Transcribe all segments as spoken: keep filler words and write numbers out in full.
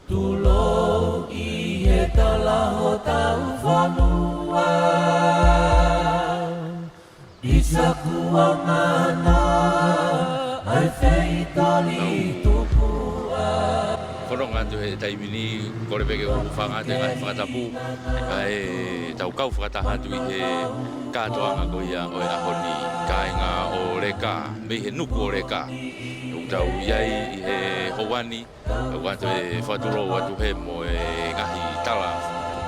Tulou ʻi he tala hotau fonua, ʻi Sakuamana ʻa e feitoli tupuʻa. Fononga atu he taimi ni, kole pē ke u hūfanga atu he ngaahi fakatapu, kae tau kau fakataha atu ʻi he kātoanga ko ia ʻo e ʻaho ni, kāinga ʻo Leka, mei he nuku ʻo Leka. ʻOku tau ʻi ai ʻi he houa ni, ʻoku ʻoatu e fakatulou atu he mo e ngaahi tala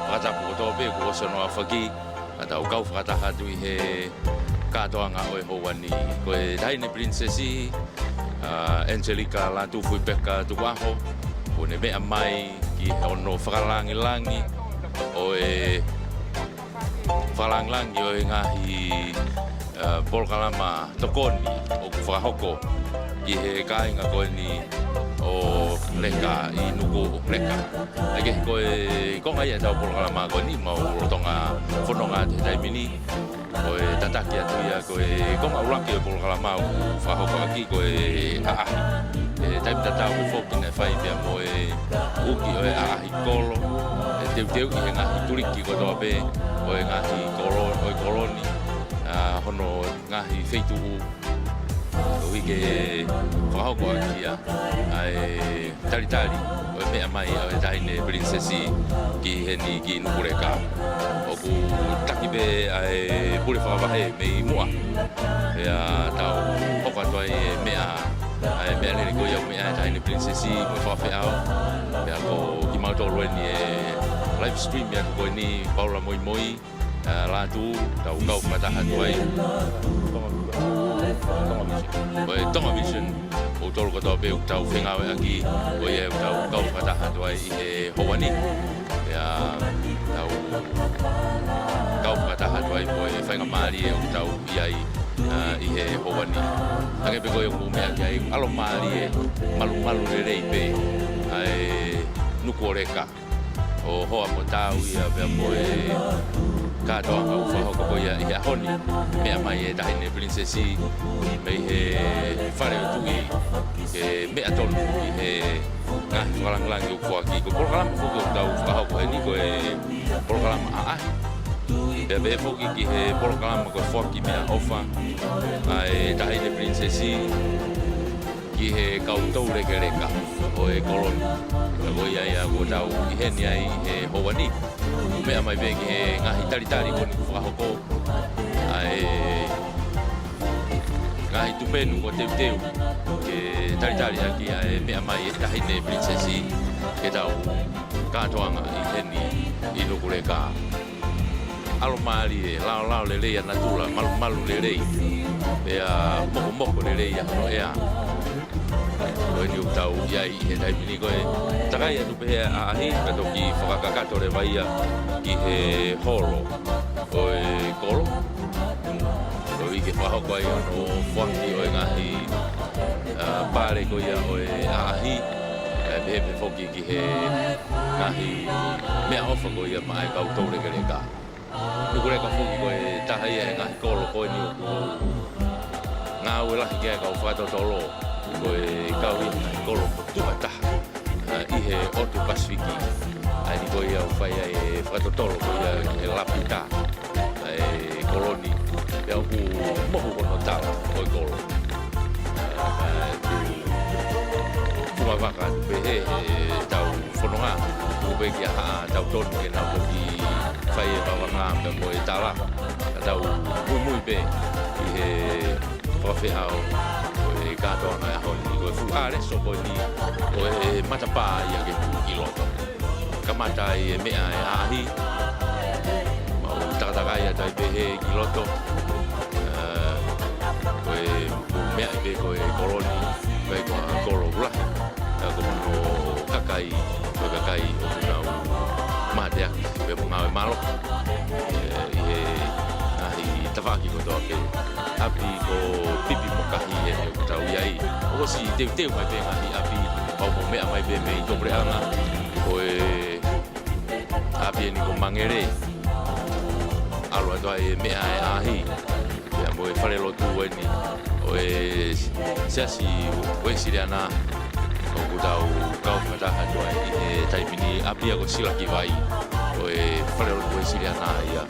fakatapu kotoa pē kuo ʻosi hono aofaki, ka tau kau fakataha atu ʻi he kātoanga ʻo e houa ni. Ko e Taʻahine Pilinisesi, ʻa, Angelica Lātūfuipeka Tukuʻaho, kuo ne meʻa mai ki hono fakalāngilangi ʻo e fakalāngilangi ʻo e ngaahi, ʻa, polokalama tokoni ʻoku fakahoko ki he kāinga ko eni ʻo Leka ʻi Nuku Leka. ʻA ia ko e konga ia ʻetau polokalama ko eni, mau lolotonga fononga atu he taimi ni, ko e tataki atu ia ko e konga ʻuluaki ʻo e polokalama ʻoku fakahoko ʻaki ko e ʻaʻahi. ʻI he taimi tatau ʻoku foki naʻe fai pea mo e uki ʻo e ʻaʻahi kolo, ʻe teuteuʻi he ngaahi tuliki kotoa pē ʻo e ngaahi kolo, ʻo e kolo ni, ʻa, hono ngaahi feituʻu, koeʻuhi ke fakahoko ʻaki ia ʻa e talitali ʻo e meʻa mai ʻa e Taʻahine Pilinisesi ki heni ki Nuku Leka. ʻOku taki pē ʻa e pule fakavahe mei muʻa, pea tau hoko atu ai e meʻa, ʻa e meʻalele ko ia ʻoku meʻa ai e Taʻahine Pilinisesi mo e fakafeʻao. Pea ko kimautolu eni ʻe live stream atu ko eni, Paula Moimoi, ʻa, Lātū, tau kau fakataha atu ai. Ko e Tonga Vision, ʻoku tolu kotoa pē ʻoku tau fengāueʻaki, ko ia ʻoku tau kau fakataha atu ai ʻi he houa ni. Pea tau kau fakataha atu ai mo e faingamālie ʻoku tau ʻi ai, ʻa, ʻi he houa ni. Hangē pē ko ia ʻoku meʻa ki ai, ʻalomālie, malumalu lelei pē ʻa e Nuku ʻo Leka, ʻo hoa mo taau ia pea mo e kātoanga ʻoku fakahoko ko ia ʻi he ʻaho ni. Meʻa mai e Taʻahine Pilinisesi mei he Fale ʻo e Tuʻi ke meʻa tonu ʻi he ngaahi fakalāngilangi ʻoku foaki. Ko e polokalama foki ʻoku tau fakahoko heni ko e polokalama ʻaʻahi. Pea pehē foki ki he polokalama ko e foaki meʻaʻofa ʻa e Taʻahine Pilinisesi ki he kau toulekeleka ʻo e kolo ni. Pea ko ia ia ʻoku tau ʻi heni ai ʻi he houa ni. Meʻa mai pē ki he ngaahi talitali ko eni ʻoku fakahoko, ʻa e ngaahi tupenu kuo teuteu ke talitali ʻaki ʻa e meʻa mai e Taʻahine Pilinisesi ki heʻetau kātoanga ʻi heni ʻi Nuku Leka. ʻAlomālie, laolao lelei ʻa natula, malumalu lelei, pea mokomoko lelei ʻa hono ʻea. Ko eni ʻoku tau ʻi ai ʻi he taimi ni ko e takai atu pē he ʻaʻahi, ka toki fakakakato leva ia ki he holo ʻo e kolo, koeʻuhi ke fakahoko ai hono foaki ʻo e ngaahi, ʻa, pale ko ia ʻo e ʻaʻahi, kae pehē pē foki ki he ngaahi meʻaʻofa ko ia maʻa e kau toulekeleka. Nuku Leka foki ko e taha ia he ngaahi kolo ko eni ʻoku ngāue lahi ki ai e kau fakatotolo, ko e kau ia he ngaahi kolo motuʻa taha, ʻa, ʻi he ʻotu Pasifiki. ʻA eni ko ia ʻoku fai ai e fakatotolo ko ia ki he lapita ʻa e kolo ni, pea ʻoku mohu hono tala ʻo e kolo. ʻA, ʻa, ʻoku funga vaka atu pē he, heʻetau fononga, ʻoku pehē ki ai haʻatau tonu ke nau toki fai e vavanga pea mo e tala, ka tau muimui pē ʻi he fakafeʻao ʻo e kātoanga ʻo e ʻaho ni, ko e fuʻu ʻāleso ko eni ʻo e matapā ia ke tuʻu ki loto. Kamata ai e meʻa e ʻaʻahi, mau takatakai atu ai pē he ki loto. ʻA, ko e, ko e meʻa pē ko e kolo ni, ko e, ko e kolo ʻoku lahi. ʻA, ko hono kakai, ko e kakai ʻoku nau mateaki pea mo ngāue mālohi, ʻe, ʻi he ngaahi tafaʻaki kotoa pē. ʻApi ko Pipi mo Kahi eni ʻoku tau ʻi ai. ʻOku ʻosi teuteu mai pē ngaahi ʻapi, pea mo meʻa mai pē mei tuʻapuleʻanga. Ko e ʻapi eni ko Mangele, ʻalu atu ai e meʻa e ʻaʻahi, pea Ko e falelotu ʻeni ʻo e Siasi Uēsiliana ʻoku tau kau fakataha atu ai ʻi he taimi ni, ʻapi ia ko Silakivai, ko e falelotu Uēsiliana ia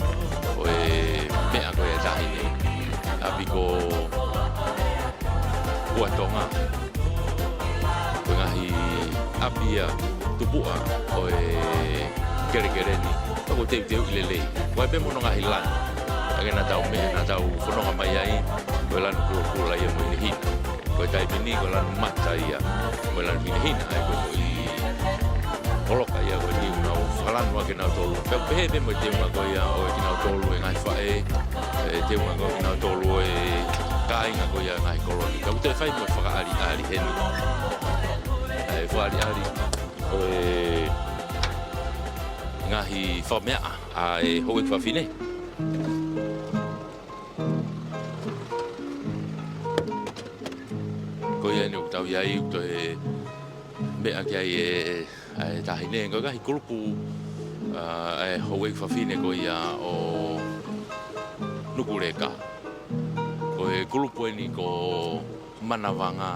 ʻo e meʻa ko ia ʻa e taʻahine. ʻApi ko Ua Tonga. Ko e ngaahi ʻapi ia tupuʻa ʻo e kelekele ni, ʻoku teuteuʻi lelei. Ko e pē mo hono ngaahi lanu. ʻA ia naʻa tau meʻa, naʻa tau fononga mai ai, ko e lanu kulokula ia mo hinehina. Ko e taimi ni, ko e lanu mata ia mo e lanu hinehina, ʻa ia ko e moʻui koloka ia ko eni ʻoku nau fakalanu ʻaki kinautolu. Pea pehē pē mo e teunga ko ia ʻo kinautolu e ngaahi faʻē, e teunga ko ia kinautolu e kāinga ko ia ngaahi kolo ni. Ka ʻoku toe fai mo e fakaʻaliʻali heni. ʻA e fakaʻaliʻali ʻo e ngaahi fakameaʻa ʻa e houʻeiki fafine. Ko ia ʻeni ʻoku tau ʻi ai, ʻoku toe meʻa ki ai e, ʻa e taʻahine, ko e ngaahi kulupu, ʻa, ʻa e houʻeiki fafine ko ia ʻo Nukuleka. Ko e kulupu ʻeni ko Manavanga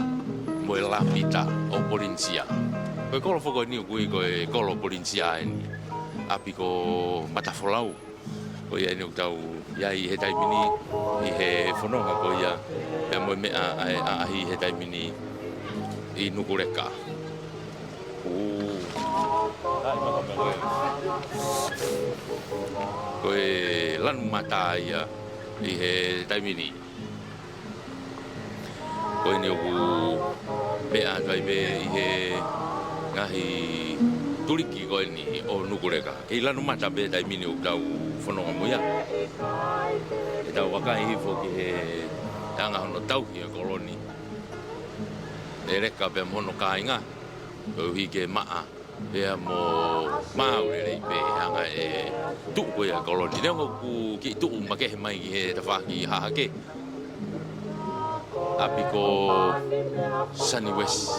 mo e Lamita ʻo Polinisia. Ko e kolo foki ʻeni ʻoku ui ko e kolo Polinisia ʻeni. ʻApi ko Matafolau. Ko ia ʻeni ʻoku tau ʻi ai he taimi ni ʻi he fononga ko ia pea mo e meʻa ʻa e ʻaʻahi he taimi ni ʻi Nukuleka. Ū. Ko e lanu mata ia ʻi he taimi ni. Ko ʻeni ʻoku meʻa atu ai pē ʻi he ngaahi tuliki ko ʻeni ʻo Nukuleka. Kei lanu mata pē taimi ni ʻoku tau fononga mo ia. ʻE tau vakai hifo ki he anga hono tauhi e kolo ni ʻe Leka pea mo hono kāinga, koeʻuhi ke maʻa pea mo maau lelei pē anga e tuʻu ko ia e kolo ni. Neongo ʻoku kiʻi tuʻu makehe mai ki he tafaʻaki hahake. ʻApi ko Saniwesi.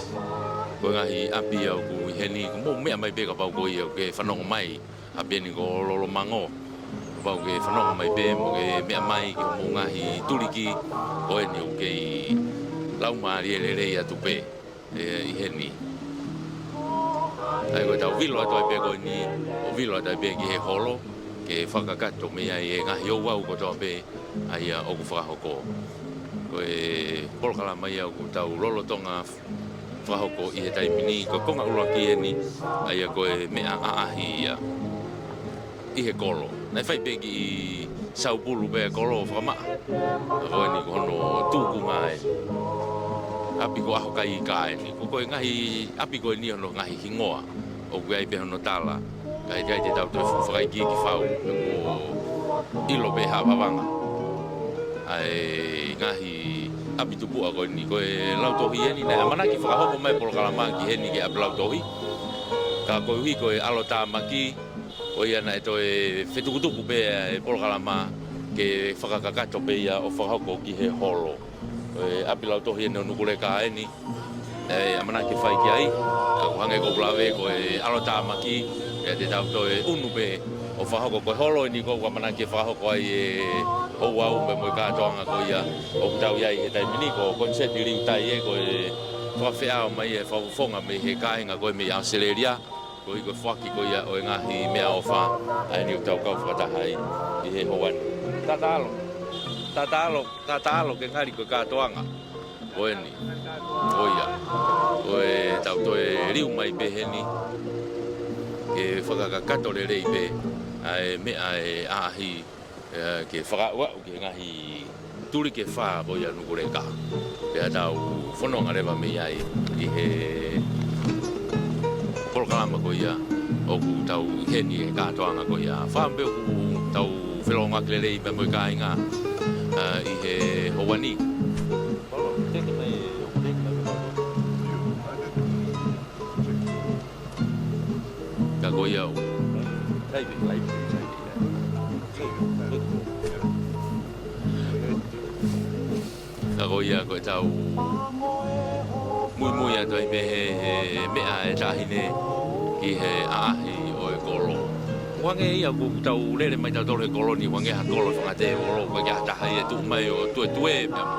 Ko e ngaahi ʻapi ia ʻoku ʻi heni, ko hoʻomou meʻa mai pē kapau ko ia ʻoku ke fanongo mai. ʻApi ʻeni ko Lolomango. Kapau ke fanongo mai pē mo ke meʻa mai ki hoʻomou ngaahi tuliki, ko ʻeni ʻoku kei laumālie lelei atu pē ʻe, ʻi heni. ʻA ia ko ʻetau vilo atu ai pē ko ʻeni, ʻo vilo atu ai pē ki he holo, ke fakakakato mei ai e ngaahi ouau kotoa pē, ʻa ia ʻoku fakahoko. Ko e polokalama ia ʻoku tau lolotonga fakahoko ʻi he taimi ni, ko e konga ʻuluaki ʻeni, ʻa ia ko e meʻa ʻaʻahi ia ʻi he kolo. Naʻe fai pē kiʻi saupulu pē kolo fakamaʻa. Ko ʻeni ko hono tukunga ʻeni. ʻApi ko ʻAhokai Ika ʻeni. Ko, ko e ngaahi ʻapi ko ʻeni hono ngaahi hingoa ʻoku ʻi ai pē hono tala. Kae ʻikai te tau toe fuʻu fakaikiiki fau. Ko e ʻilo pē ha vavanga ʻa e ngaahi ʻapi tupuʻa ko ʻeni. Ko e lautohi ʻeni naʻe ʻamanaki fakahoko mai polokalama ki heni ki he ʻapi lautohi. Ka koeʻuhi ko e ʻalotāmaki, ko ia naʻe toe fetukutuku pē e polokalama ke fakakakato pē ia ʻo fakahoko ki he holo. Ko e ʻapi lautohi ʻeni ʻo Nukuleka ʻeni, ʻe ʻamanaki fai ki ai, ka ʻoku hangē ko ʻeku lave ko e ʻalotāmaki, ʻe te tau toe ʻunu pē ʻo fakahoko ko e holo ʻeni ko ʻoku ʻamanaki fakahoko ai e ouau pea mo e kātoanga ko ia ʻoku tau ʻi ai he taimi ni ko e koniseti liu tai ē ko e fakafeʻao mai e fakafofonga mei he kāinga ko ē mei ʻAositelēlia. Koeʻuhi ko e foaki ko ia ʻo e ngaahi meʻaʻofa, ʻa eni ʻoku tau kau fakataha ai ʻi he houa ni. Tataalo, tataalo, tataalo ke ngali ko e kātoanga. Ko eni. Ko ia. Ko e tau toe liu mai pē heni. Ke fakakakato lelei pē ʻa e meʻa ʻe ʻaʻahi. ʻIa, ke fakaaʻuaʻu ki he ngaahi tuliki ʻe fā ko ia ʻo Nukuleka. Pea tau fononga leva mei ai ʻi he polokalama ko ia ʻoku tau ʻi heni he kātoanga ko ia. Fakaʻamu pē ʻoku tau felōngoaki lelei pea mo e kāinga, ʻa, ʻi he houa ni. Ka ko ia ʻoku Ka ko ia ko e tau muimui atu ai pē he, he meʻa ʻe taʻahine ki he ʻaʻahi ʻo e kolo. Hangē ia ʻoku tau lele mai tautolu he kolo ni, hangē ha kolo fanga tēvolo, ʻoku ʻikai ha taha ia ʻe tuʻu mai ʻo tuetue pea mo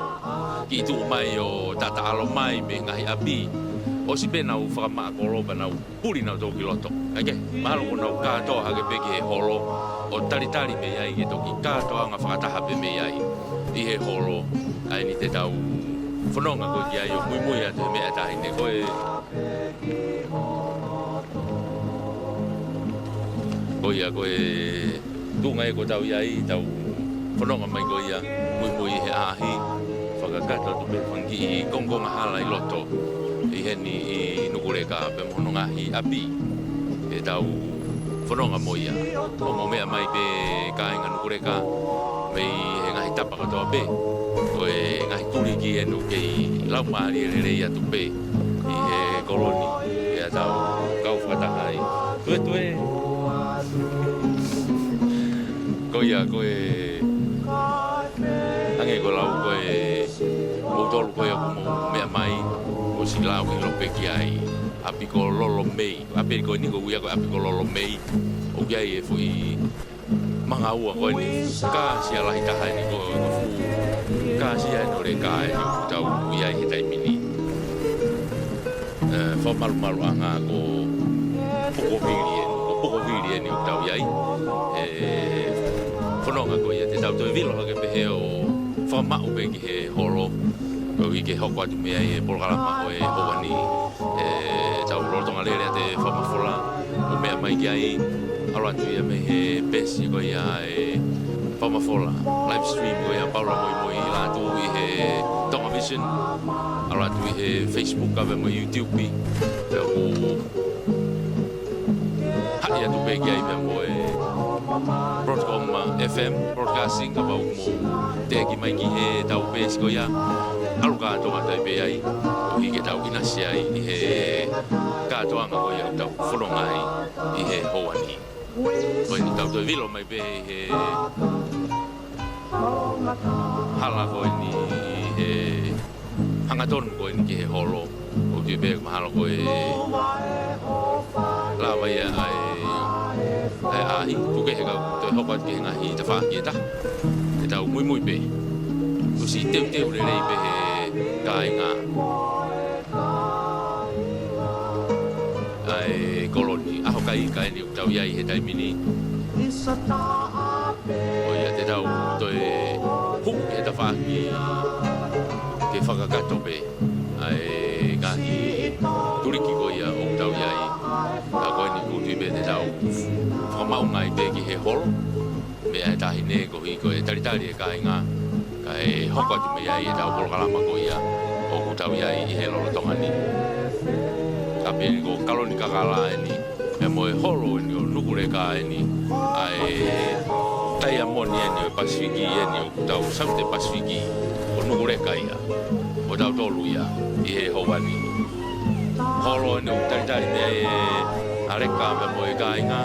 kiʻi tuʻu mai ʻo taʻataʻalo mai mei he ngaahi ʻapi. ʻOsi pē ʻenau fakamaʻa kolo pea nau puli nautolu ki loto. Kae kehe, mahalo kuo nau kātoa hake pē ki he holo ʻo talitali mei ai, ke toki kātoanga fakataha pē mei ai ʻi he holo. ʻA eni te tau fononga ko ē ki ai ʻo muimui atu he meʻa ʻa e taʻahine ko ē. Ko ia ko e tuʻunga ē ʻoku tau ʻi ai, tau fononga mai ko ia muimui he ʻaʻahi, fakakakato atu pē fanga kiʻi kongokonga hala ʻi loto ʻi heni ʻi Nukuleka pea mo hono ngaahi ʻapi. Te tau fononga mo ia. Ongo meʻa mai pē kāinga Nukuleka mei he ngaahi tapa kotoa pē. Ko e ngaahi tuliki eni ʻoku kei laumālie lelei atu pē ʻi he kolo ni, pea tau kau fakataha ai. Tuetue. Ko ia, ko e, hangē ko e lau ko ē ʻa moutolu ko ē ʻoku mou meʻa mai, ʻosi lau ʻi loto pē ki ai. ʻApi ko Lolomei. ʻApi ko eni ʻoku ui ia ko e ʻapi ko Lolomei. ʻOku ʻi ai e foʻi manga ua ko eni, kāsia lahi taha eni ko e, ko e fuʻu kāsia eni ʻo Leka eni ʻoku tau ʻi ai he taimi ni. ʻE, fakamalumaluʻanga ko Pukovili eni, ko Pukovili eni ʻoku tau ʻi ai. ʻE, fononga ko ia te tau toe vilo hake pē he ʻo fakamaʻu pē ki he holo, koeʻuhi ke hoko atu mei ai e polokalama ko e houa ni. ʻE, tau lolotonga lele ʻa e fakamafola, ʻo meʻa mai ki ai, ʻalu atu ia mei he peesi ko ia ʻa e fakamafola, live stream ko ia ʻa Paula Moimoi Lātū ʻi he Tonga Vision, ʻalu atu ʻi he Facebook pea mo e YouTube, pea ʻoku haʻi atu pē ki ai pea mo e Broadcom, uh, F M Broadcasting, kapau ʻoku mou teʻeki mai ki heʻetau peesi ko ia, ʻalu kātoa atu ai pē ai, koeʻuhi ke tau ʻinasi ai ʻi he kātoanga ko ia ʻoku tau fononga ai ʻi he houa ni. Ko eni tau toe vilo mai pē ʻi he hala ko eni, ʻi he hangatonu ko eni ki he holo, ʻoku tui pē mahalo ko e lava ia ʻa e, ʻa e ʻaʻahi, tuku kehe ka ʻoku toe hoko atu ki he ngaahi tafaʻaki ʻe taha. Te tau muimui pē. ʻOsi teuteu lelei pē he kāinga ʻa e kolo ni, ʻaho kai ka eni ʻoku tau ʻi ai he taimi ni. Ko ia te tau toe huʻu ki he tafaʻaki ke fakakakato pē ʻa e ngaahi tuliki ko ia ʻoku tau ʻi ai. Ka ko eni ʻoku tui pē te tau fakamaʻunga ai pē ki he holo, meʻa ʻa e taʻahine koeʻuhi ko e talitali e kāinga, kae hoko atu mei ai ʻetau polokalama ko ia ʻoku tau ʻi ai ʻi he lolotonga ni. ʻApi eni ko Kalonikakala eni, pea mo e holo eni ʻo Nukuleka eni, ʻa e taiamoni eni ʻo e Pasifiki eni ʻoku tau Saute Pasifiki, ko Nukuleka ia ʻo tautolu ia ʻi he houa ni. Holo eni ʻoku talitali mei ai ʻa Leka pea mo e kāinga,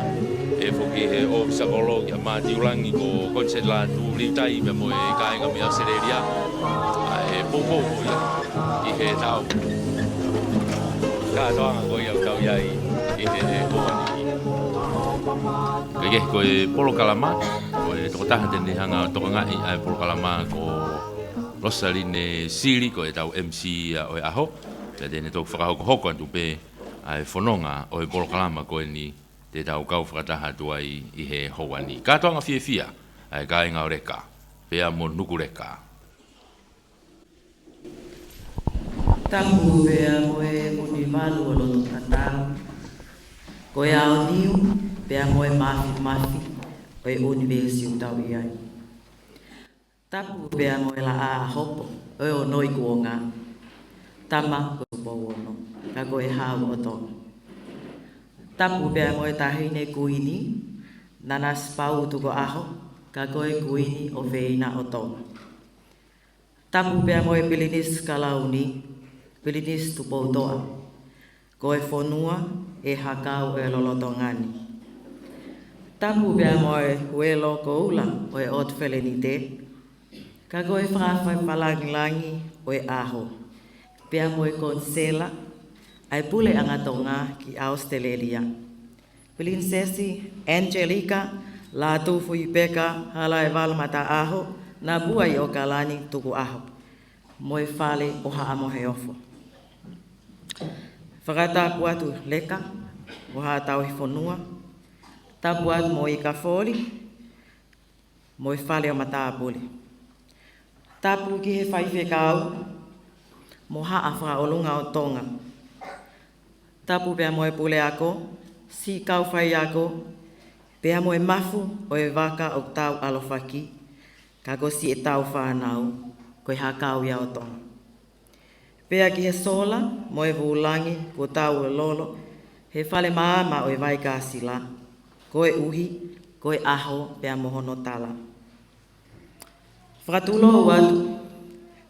ʻe foki he ʻōfisa kolo kia Mātiu Langi, ko Koniseti Lātū Liutai pea mo e kāinga mei ʻAositelēlia, ʻa e poupou ko ia ʻi heʻetau kātoanga ko ia ʻoku tau ʻi ai ʻi he houa ni. Kae kehe ko e polokalama, ko e tokotaha te ne hanga ʻo tokangaʻi ʻa e polokalama ko Losaline Sili, ko ʻetau M C ia ʻo e ʻaho. Pea te ne toki fakahokohoko atu pē ʻa e fononga ʻo e polokalama ko eni te tau kau fakataha atu ai ʻi he houa ni. Kātoanga fiefia ʻa e kāinga ʻo Leka pea mo Nukuleka. Tapu pea mo e Muni Valu ʻo loto tatau, ko e ʻaoniu pea mo e māfimafi ʻo e ʻunivēsi ʻoku tau ʻi ai. Tapu pea mo e Laʻā ʻa Hopo ʻo e Ono ʻi Kuonga, tama ko Tupou Ono, ka ko e Hau ʻo Tonga. Tapu pea mo e Taʻahine Kuini, Nanasipauʻu Tukuʻaho, ka ko e Kuini ʻofeina ʻo Tonga. Tapu pea mo e Pilinisi Kalauni, Pilinisi Tupoutoʻa, ko e fonua ʻe hakau ʻe lolotonga ni. Tapu pea mo e Huelo Koula ʻo e ʻOtu Felenite, ka ko e Fakafafalangilangi ʻo e ʻAho, pea mo e Konisela ʻa e Puleʻanga Tonga ki ʻAositelēlia. Pilinisesi Angelika Lātūfuipeka Halaevalu Mataʻaho, Napua ʻi ʻAokalani, Tukuʻaho, mo e fale ʻo Haʻamoheofo. Fakatapu atu Leka ʻo Haʻa Tauhi Fonua, tapu atu mo Ikafoli, mo e fale ʻo Matāpule. Tapu ki he faifekau mo Haʻa Fakaʻolunga ʻo Tonga. Tapu pea mo e puleako, siʻi kau faiako, pea mo e mafu ʻo e vaka ʻoku tau ʻalofaki, ka ko siʻetau fānau, ko e hakau ia ʻo Tonga. Pea ki he sola mo e vūlangi kuo tau lolo he fale maama ʻo e Vaikasila, koeʻuhi ko e ʻaho pea mo hono tala. Fakatulou atu,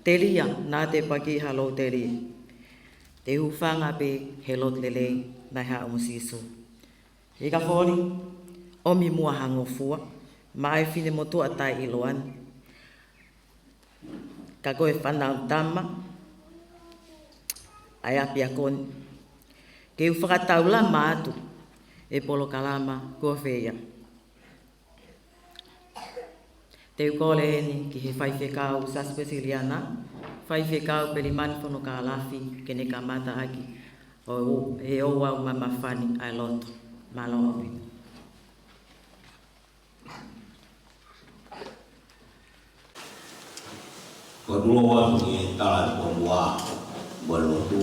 telia naʻa te paki ha lou telia. Te u hūfanga pē he lotu lelei naʻe haʻu mo Sīsū. Ikafoli, ʻomi muʻa ha ngofua maʻa e finemotuʻa taʻeʻiloa ni. Ka ko e fānau tama ʻa e ʻapiako ni, ke u fakataulama atu e polokalama ko fē ia. Te u kole eni ki he faifekau Siasi Uēsiliana, faifekau Pelimani Fonokalafi, ke ne kamata ʻaki ʻo e ouau mamafani ʻa e lotu. Mālō ʻaupito. Ko e tulou atu ki he tala ʻa e fonua mo e lotu,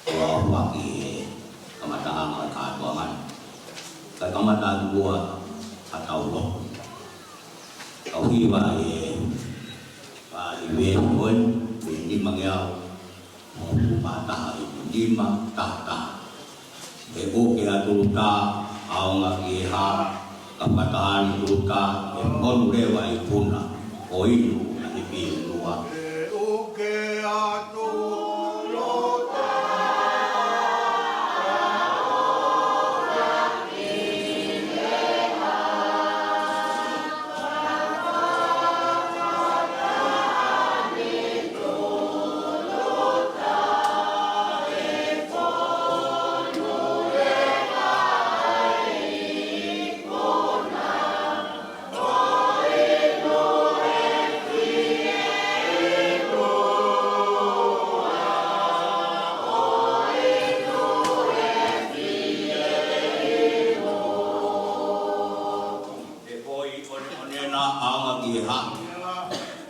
ʻo aʻu ki he kamataʻanga ʻo e kātoanga ni. Kae kamata atu muʻa ʻetau lotu. Kau hiva ʻi he, ʻa, ʻi he veesi ko eni, ʻi he nimangeau hongofulu mā taha, ʻi he nima taha taha. ʻE ʻuke ʻa Tuluta, ʻaonga ki he hā, ka fakataha ni Tuluta, ʻe honu leva ʻa e ikuna, ʻo inu ʻa e hipi ʻe ua. ʻE ʻuke ʻa Tuluta, ʻaonga ki he hā, ʻe foʻi ʻoneʻone na ʻaonga ki he hā.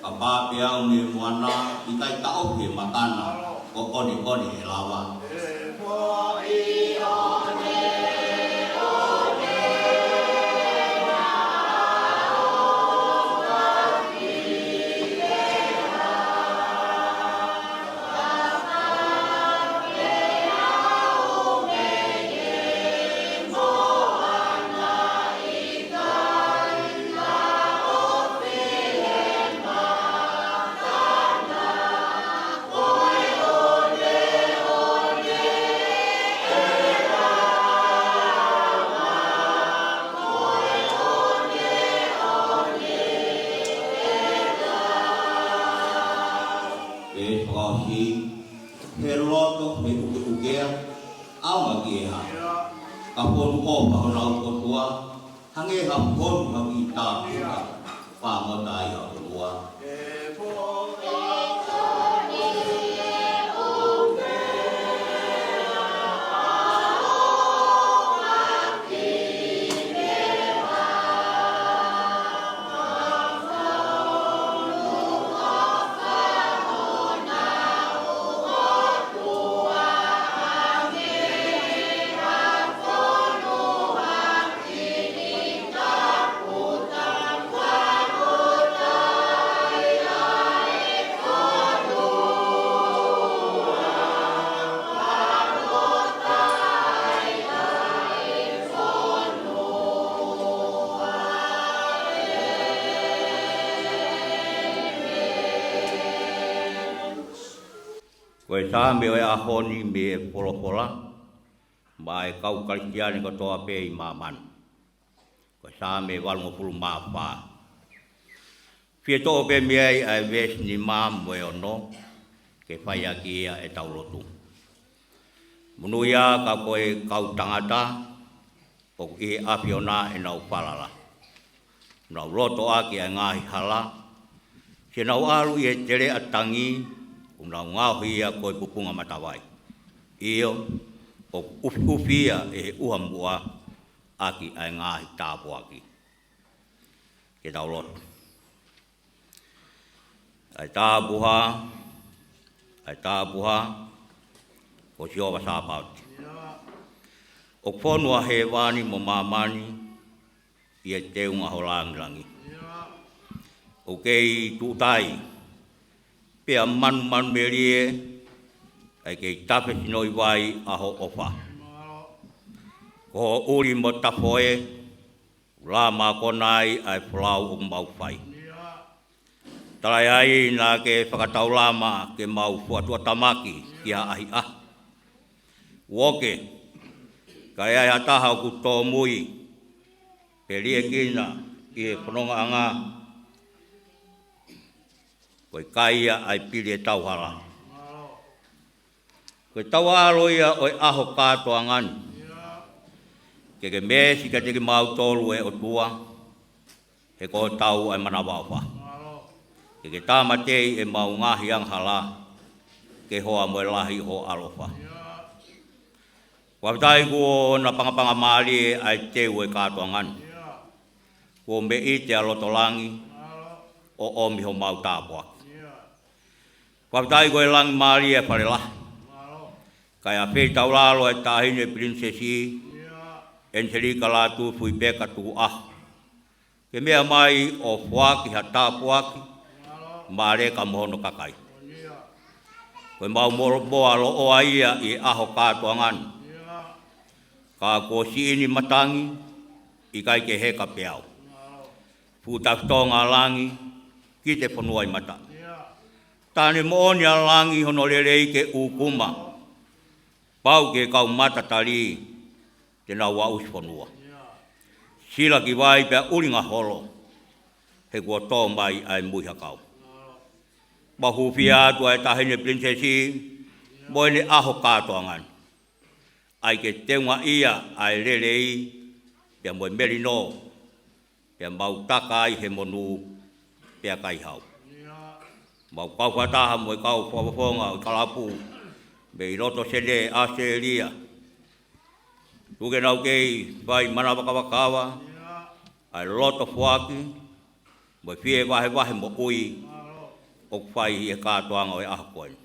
Ka pā pē au mei moana, ʻikai taʻofi e maka na, ko ʻoneʻone ʻe lava. Pea fakaʻosi, he loto, he ʻukeʻukea, ʻaonga ki he hā. Ka fonu ʻofa honau ʻOtua, hangē ha fonu ha kiʻi tāpuaki, fāngota ai ha fonua. Ko e Saame ʻo e ʻaho ni mei he Folofola, maʻa e kau Kalisitiane kotoa pē ʻi māmani. Ko e Saame valungofulu mā fā. Fie toʻo pē mei ai ʻa e veesi nima mo e ono, ke fai ʻaki ia ʻetau lotu. Monūʻia ka ko e kau tangata, ʻoku ʻi he ʻAfiona ʻenau falala. Nau loto ʻaki ʻa e ngaahi hala, te nau ʻalu ʻi he teleʻa tangi, ʻoku nau ngaohi ia ko e pupunga matavai. ʻIo, ʻoku ʻufiʻufi ia ʻe he ʻuha muʻa ʻaki ʻa e ngaahi tāpuaki. Ke tau lotu. ʻA e Tapuhā, ʻa e Tapuhā, ko Sihova Sāpaoti. ʻOku fonu ʻa hēvani mo māmani ʻi he teunga ho langilangi. ʻOku kei tuʻutai pea manumanumelie ʻa e kei tafe sinoʻi vai ʻa ho ʻofa. Ko ho ʻuli mo tafoe, ʻoku lā mākona ai ʻa e folau ʻoku mau fai. Talaʻehai naʻa ke fakataulama ke mau fuatuʻatamaki ki ha ʻahiʻahi. ʻOku ʻikai ʻi ai ha taha ʻoku tōmui pe liʻekina ʻi he fonongaʻanga. Ko e kai ia ʻa e pili ʻe tauhala. Ko e tauʻalo ia ʻo e ʻaho kātoanga ni. Ke ke meesi kiate kimautolu ʻe ʻOtua, he ko hotau ʻa e manavaʻofa. Ke ke tāmateʻi ʻemau ngaahi angahala, ke hoa mo e lahi ho ʻaloʻofa. Fakafetaʻi kuo na pangapanga mālie ʻa e teu ʻo e kātoanga ni. Kuo meʻite ʻa loto langi ʻo ʻomi homau tāpuaki. Fakafetaʻi ko e langi mālie ʻa e fale lahi. Kae ʻafeitaulalo ʻa e Taʻahine Pilinisesi ʻEniselika Lātūfuipeka Tukuʻaho, ke meʻa mai ʻo foaki ha tāpuaki maʻa Leka mo hono kakai. Ko ʻemau molomoa loʻoa ia ʻi he ʻaho kātoanga ni. Ka kuo siʻi ni matangi, ʻikai ke heka peau. Fuʻu tafitonga ʻa langi ki te fonua ʻi mata. Taʻane moʻoni ʻa langi hono lelei ke ʻūkuma. Pau ke kau mata tali, te nau aʻusi fonua. Sila ki vai pea ʻulinga holo, he kuo tō mai ʻa e muihakau. Mau hūfia atu ʻa e Taʻahine Pilinisesi mo ʻene ʻaho kātoanga ni. ʻAi ke teungaʻia ʻa e lelei pea mo e melino, pea mau taka ai he monū pea kai hau. Mau kau fakataha mo e kau fakafofonga ʻo e kalapu mei loto Senē ʻAositelēlia. Tuku ke nau kei fai manavakavakava ʻa e loto foaki mo e fie vahevahe moʻui ʻoku fai ʻi he kātoanga ʻo e ʻaho ko eni.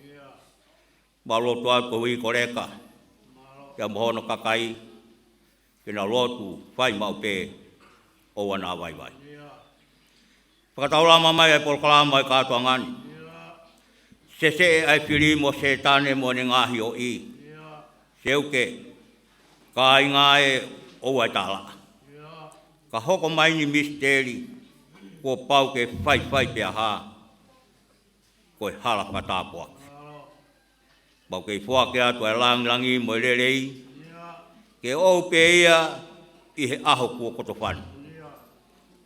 Mau lotu atu ki he uike ko Leka, pea mo hono kakai, ke nau lotu fai maʻu pē ʻoua naʻa vaivai. Fakataulama mai ʻa e polokalama ʻo e kātoanga ni. Seseʻe ʻa e fili mo Sētane mo ʻene ngaahi ʻoʻi. Seuke, kāinga ē, ʻoua ʻe tālaʻa. Ka hoko mai ni misiteli, kuo pau ke faifai pea hā, ko e hala fakatāpuaki. Mau kei foaki atu ʻa e langilangi mo e lelei, ke ʻoʻou pē ia ʻi he ʻaho kuo kotofani.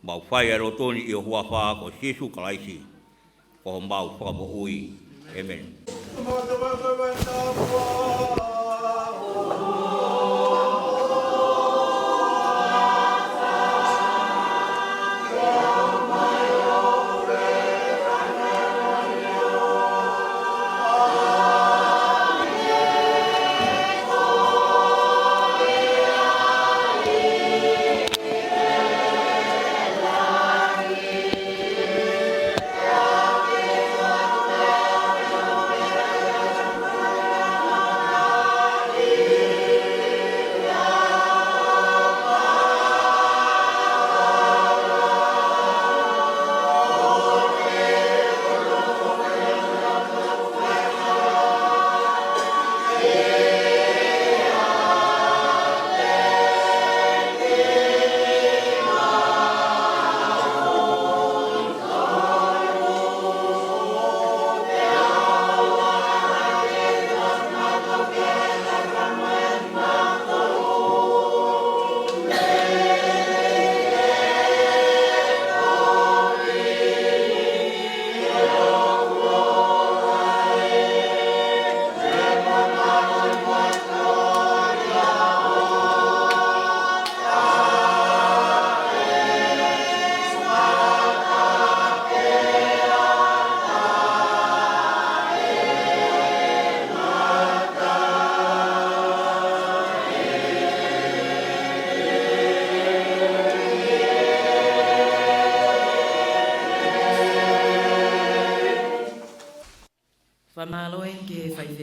Mau fai ʻa e lotu ni ʻi ho huafa ko Sīsū Kalaisi, ko homau Fakamoʻui. ʻĒmeni.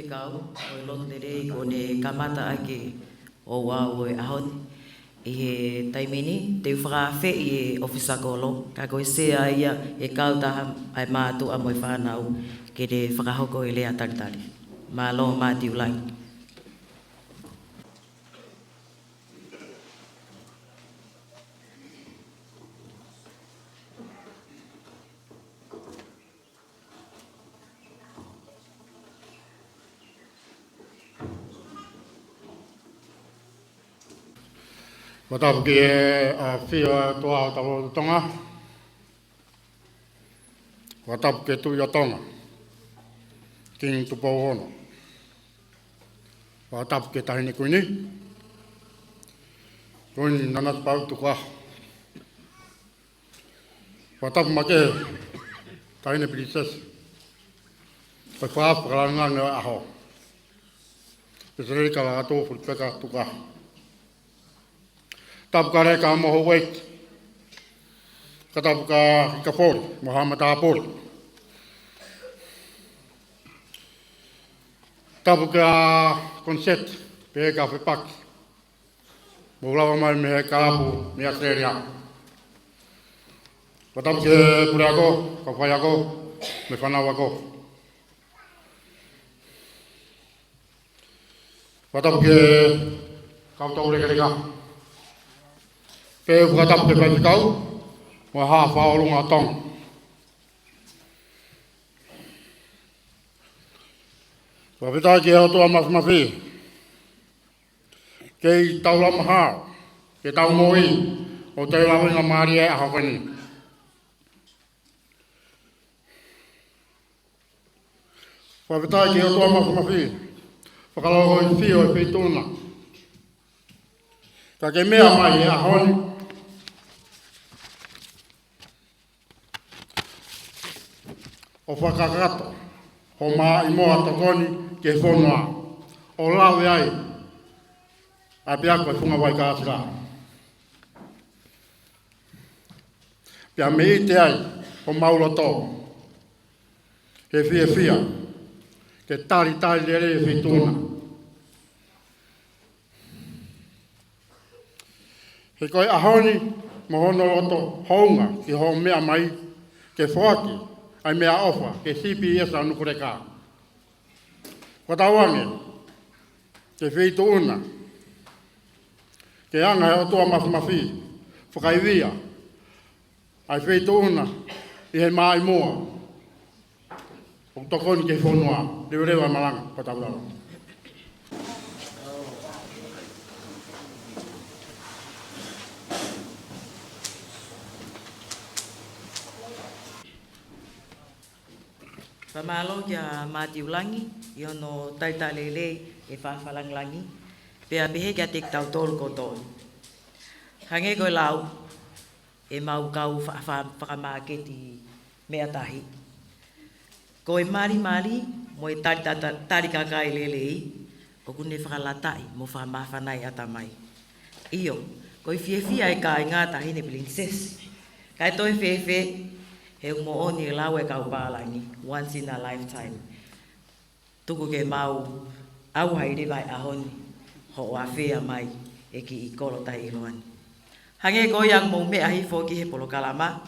Kau, ʻo e lotu lelei kuo ne kamata ʻaki ʻo ʻoatu ʻo e ʻaho ni. ʻI he taimi ni, te u fakaafeʻi e ʻofisa kolo, ka ko e sea ia ʻe kautaha ʻa e mātuʻa mo e fānau, ke ne fakahoko e lea talitali. Mālō Matiulangi. Fakatapu ki he ʻafio ʻa e ʻOtua ʻo Tonga. Fakatapu ki he Tuʻi ʻo Tonga, Kingi Tupou Ono. Fakatapu ki he Taʻahine Kuini, Kuini Nanasipauʻu Tukuʻaho. Fakatapu maʻa e Taʻahine Pilinisesi, ko e fakaʻapaʻapa fakalāngilangi ʻo e ʻaho, Peseleli Kalakatu Fulipeka Tukuʻaho. Tapu kia Leka mo Houʻeiki. Fakatapu kia Kapoli mo Haʻa Matāpule. Tapu kia Koniseti, pea kia Fepaki, mou lava mai mei he kalapu mei ʻAositelēlia. Fakatapu ki he puleako, kau faiako, mo e fānau ako. Fakatapu ki he kau toulekeleka. Pea u fakatapu ki he faifekau mo e Haʻa Fakaʻolunga ʻo Tonga. Fakafetaʻi ki he ʻOtua Māfimafi, kei taulama hao, ke tau moʻui ʻo tau lava ʻi he ngaahi mālie ʻa e ʻaho ko eni. Fakafetaʻi ki he ʻOtua Māfimafi, fakalongolongo ʻi he feituʻu na. Ka ke meʻa mai he ʻaho ni ʻo fakakakato ho maʻimoa tokoni ki he fonua, ʻo lave ai ʻa e ʻapiako ʻo e Funga Vaikāsila. Pea mei ʻite ai homau loto, ke fiefia ke talitali lelei e feituʻu na. He ko e ʻaho ni mo hono loto hounga ki hoʻo meʻa mai ke foaki ʻa e meʻaʻofa ki he C P S ʻa Nukuleka. Fakatauange ki he feituʻu na, ke hanga ʻe he ʻOtua Māfimafi ʻo fakaivia ʻa e feituʻu na ʻi he maʻimoa ʻoku tokoni ki he fonua. Leveleva e malanga, fakatapu lalo. Fakamālō kia Matiulangi ʻi hono talitali lelei e fakalangilangi, pea pehē kiate kitautolu kotoa. Hangē ko e lau ʻemau kau fa-, fa-, fakamāketi meʻa tahi, ko e malimali mo e tali tata-, tali kakai lelei, ʻoku ne fakalataʻi mo fakamāfanaʻi ʻatamai. ʻIo, ko e fiefia e kāinga Taʻahine Pilinisesi. Kae toe fēfē, he ʻoku moʻoni e lau e kau pālangi, once in a lifetime. Tuku ke mau ʻauha leva he ʻaho ni hoʻo ʻafea mai e kiʻi kolo taʻeʻiloa ni. Hangē ko ia ʻoku mou meʻa hifo ki he polokalama,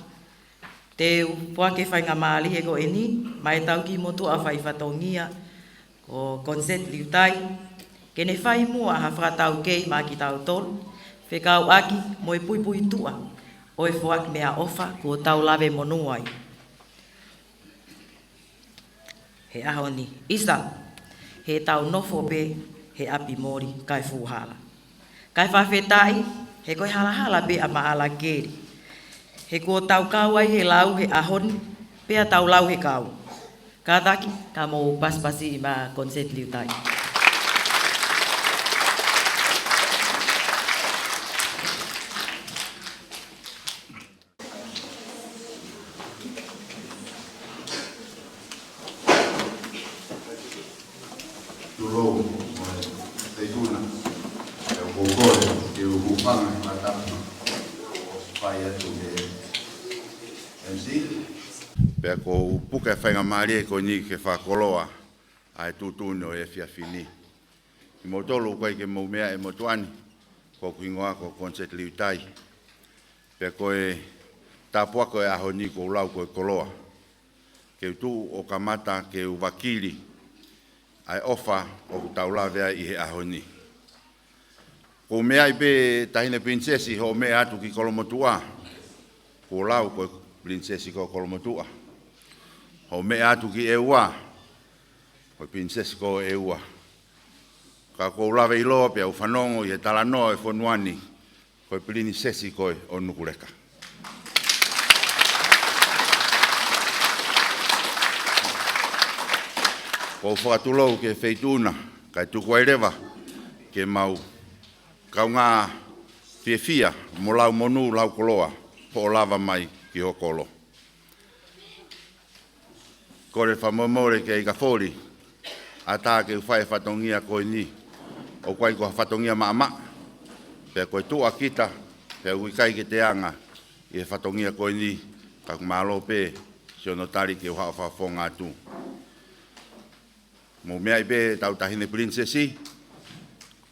te u foaki e faingamālie ko eni maʻa ʻetau kiʻi motuʻa faifatongia ko Koniseti Liutai, ke ne fai muʻa ha fakataukei maʻa kitautolu fekauʻaki mo e puipuituʻa ʻo e foaki meʻaʻofa kuo tau lave monū ai he ʻaho ni. ʻIsa, he tau nofo pē he ʻapi moli kae fuʻu hala. Kae fakafetaʻi, he ko e halahala pē ʻa Maʻala Keli. He kuo tau kau ai he lau he ʻaho ni, pea tau lau he kau. Kātaki, ka mou pasipasiʻi maʻa Koniseti Liutai. Tulou mo e feituʻu na. ʻE, ʻoku ou kole ke u hūfanga he fakatapu ʻoku fai atu ʻe he M C. Pea ʻoku ou puke e faingamālie ko eni ke fakakoloa ʻa e tuʻutuʻuni ʻo e efiafi ni. ʻI moutolu ʻoku ʻikai ke mou meaʻi e motuʻa ni, ko hoku hingoa ko Koniseti Liutai. Pea ko e tāpuaki ʻo e ʻaho ni ʻoku ou lau ko e koloa. Ke u tuʻu ʻo kamata ke u vakili ʻa e ʻofa ʻoku tau lave ai ʻi he ʻaho ni. ʻOku ou meaʻi pē Taʻahine Pilinisesi hoʻo meʻa atu ki Kolomotuʻa, ʻoku ou lau ko e Pilinisesi ko Kolomotuʻa. Hoʻo meʻa atu ki ʻEua, ko e Pilinisesi ko ʻEua. Ka ʻoku ou lave ʻiloa pea u fanongo ʻi he talanoa ʻo e fonua ni, ko e Pilinisesi koe ʻo Nukuleka. ʻOku ou fakatulou ki he feituʻu na, kae tuku ai leva ke mau kaungā fiefia mo lau monū lau koloa hoʻo lava mai ki ho kolo. Kole fakamolemole kia Ikafoli, ʻatā ke u fai e fatongia ko eni, ʻoku ʻikai ko ha fatongia maʻamaʻa, pea ko e tuʻa kita, pea ʻoku ʻikai ke te anga ʻi he fatongia ko eni, ka ʻoku mālō pē siʻono tali ke u haʻu ʻo fakafofonga atu. Mou meaʻi pē ʻetau Taʻahine Pilinisesi,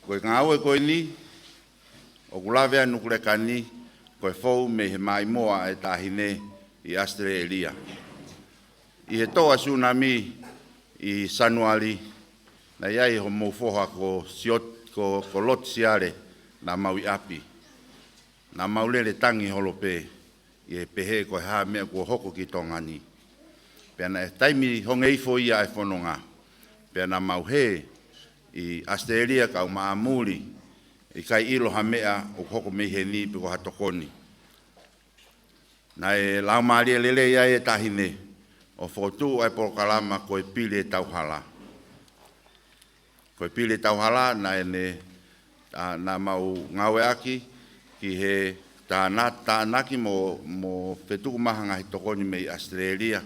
ko e ngāue ko eni ʻoku lave ai Nukuleka ni, ko e fou mei he maʻimoa ʻa e Taʻahine ʻi ʻAositelēlia. ʻI he tō ʻa e sūnami ʻi Sānuali, naʻe ʻi ai homou foha ko Siot-, ko, ko Loti Siale, naʻa mau ʻi ʻapi. Naʻa mau lele tangi holo pē, ʻi he pehē ko e hā e meʻa kuo hoko ki Tonga ni. Pea naʻe taimi honge ifo ia ʻa e fononga. Pea naʻa mau hē ʻi ʻAositelēlia, ka ʻoku māʻamuli, ʻikai ʻilo ha meʻa ʻoku hoko mei heni pe ko ha tokoni. Naʻe laumālie lelei ai e Taʻahine ʻo fokotuʻu ʻa e polokalama ko e Pili ʻe Tauhala. Ko e Pili ʻe Tauhala naʻe ne, ʻa, naʻa mau ngāueʻaki ki he tāna-, tānaki mo, mo fetuku maha ngaahi tokoni mei ʻAositelēlia.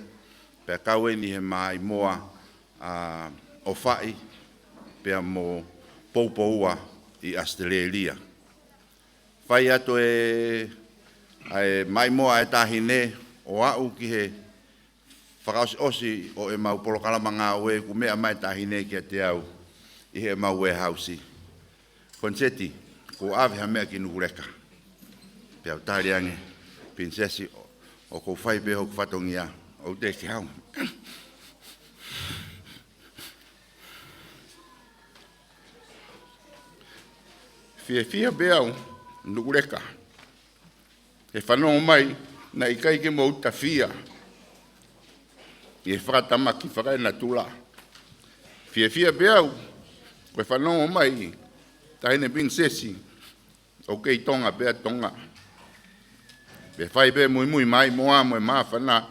Pea kau eni he maʻimoa, ʻa, ʻo faʻi pea mo Poupoua ʻi ʻAositelēlia. Fai atu e, ʻa e maʻimoa ʻa e Taʻahine ʻo aʻu ki he fakaʻosiʻosi ʻo ʻemau polokalama ngāue, kuo meʻa mai e Taʻahine kiate au ʻi heʻemau warehouse. Koniseti, kuo ʻave ha meʻa ki Nukuleka? Pea u tali ange, Pilinisesi, ʻo, ʻoku ou fai pē hoku fatongia, ʻoku teʻeki ke hau. Fiefia pē au, Nukuleka, he fanongo mai naʻe ʻikai ke mou tafia ʻi he fakatamaki fakaenatula. Fiefia pē au, ko e fanongo mai, Taʻahine Pilinisesi, ʻoku kei Tonga pē ʻa Tonga. Pea fai pē muimui mai mo ā mo e māfana.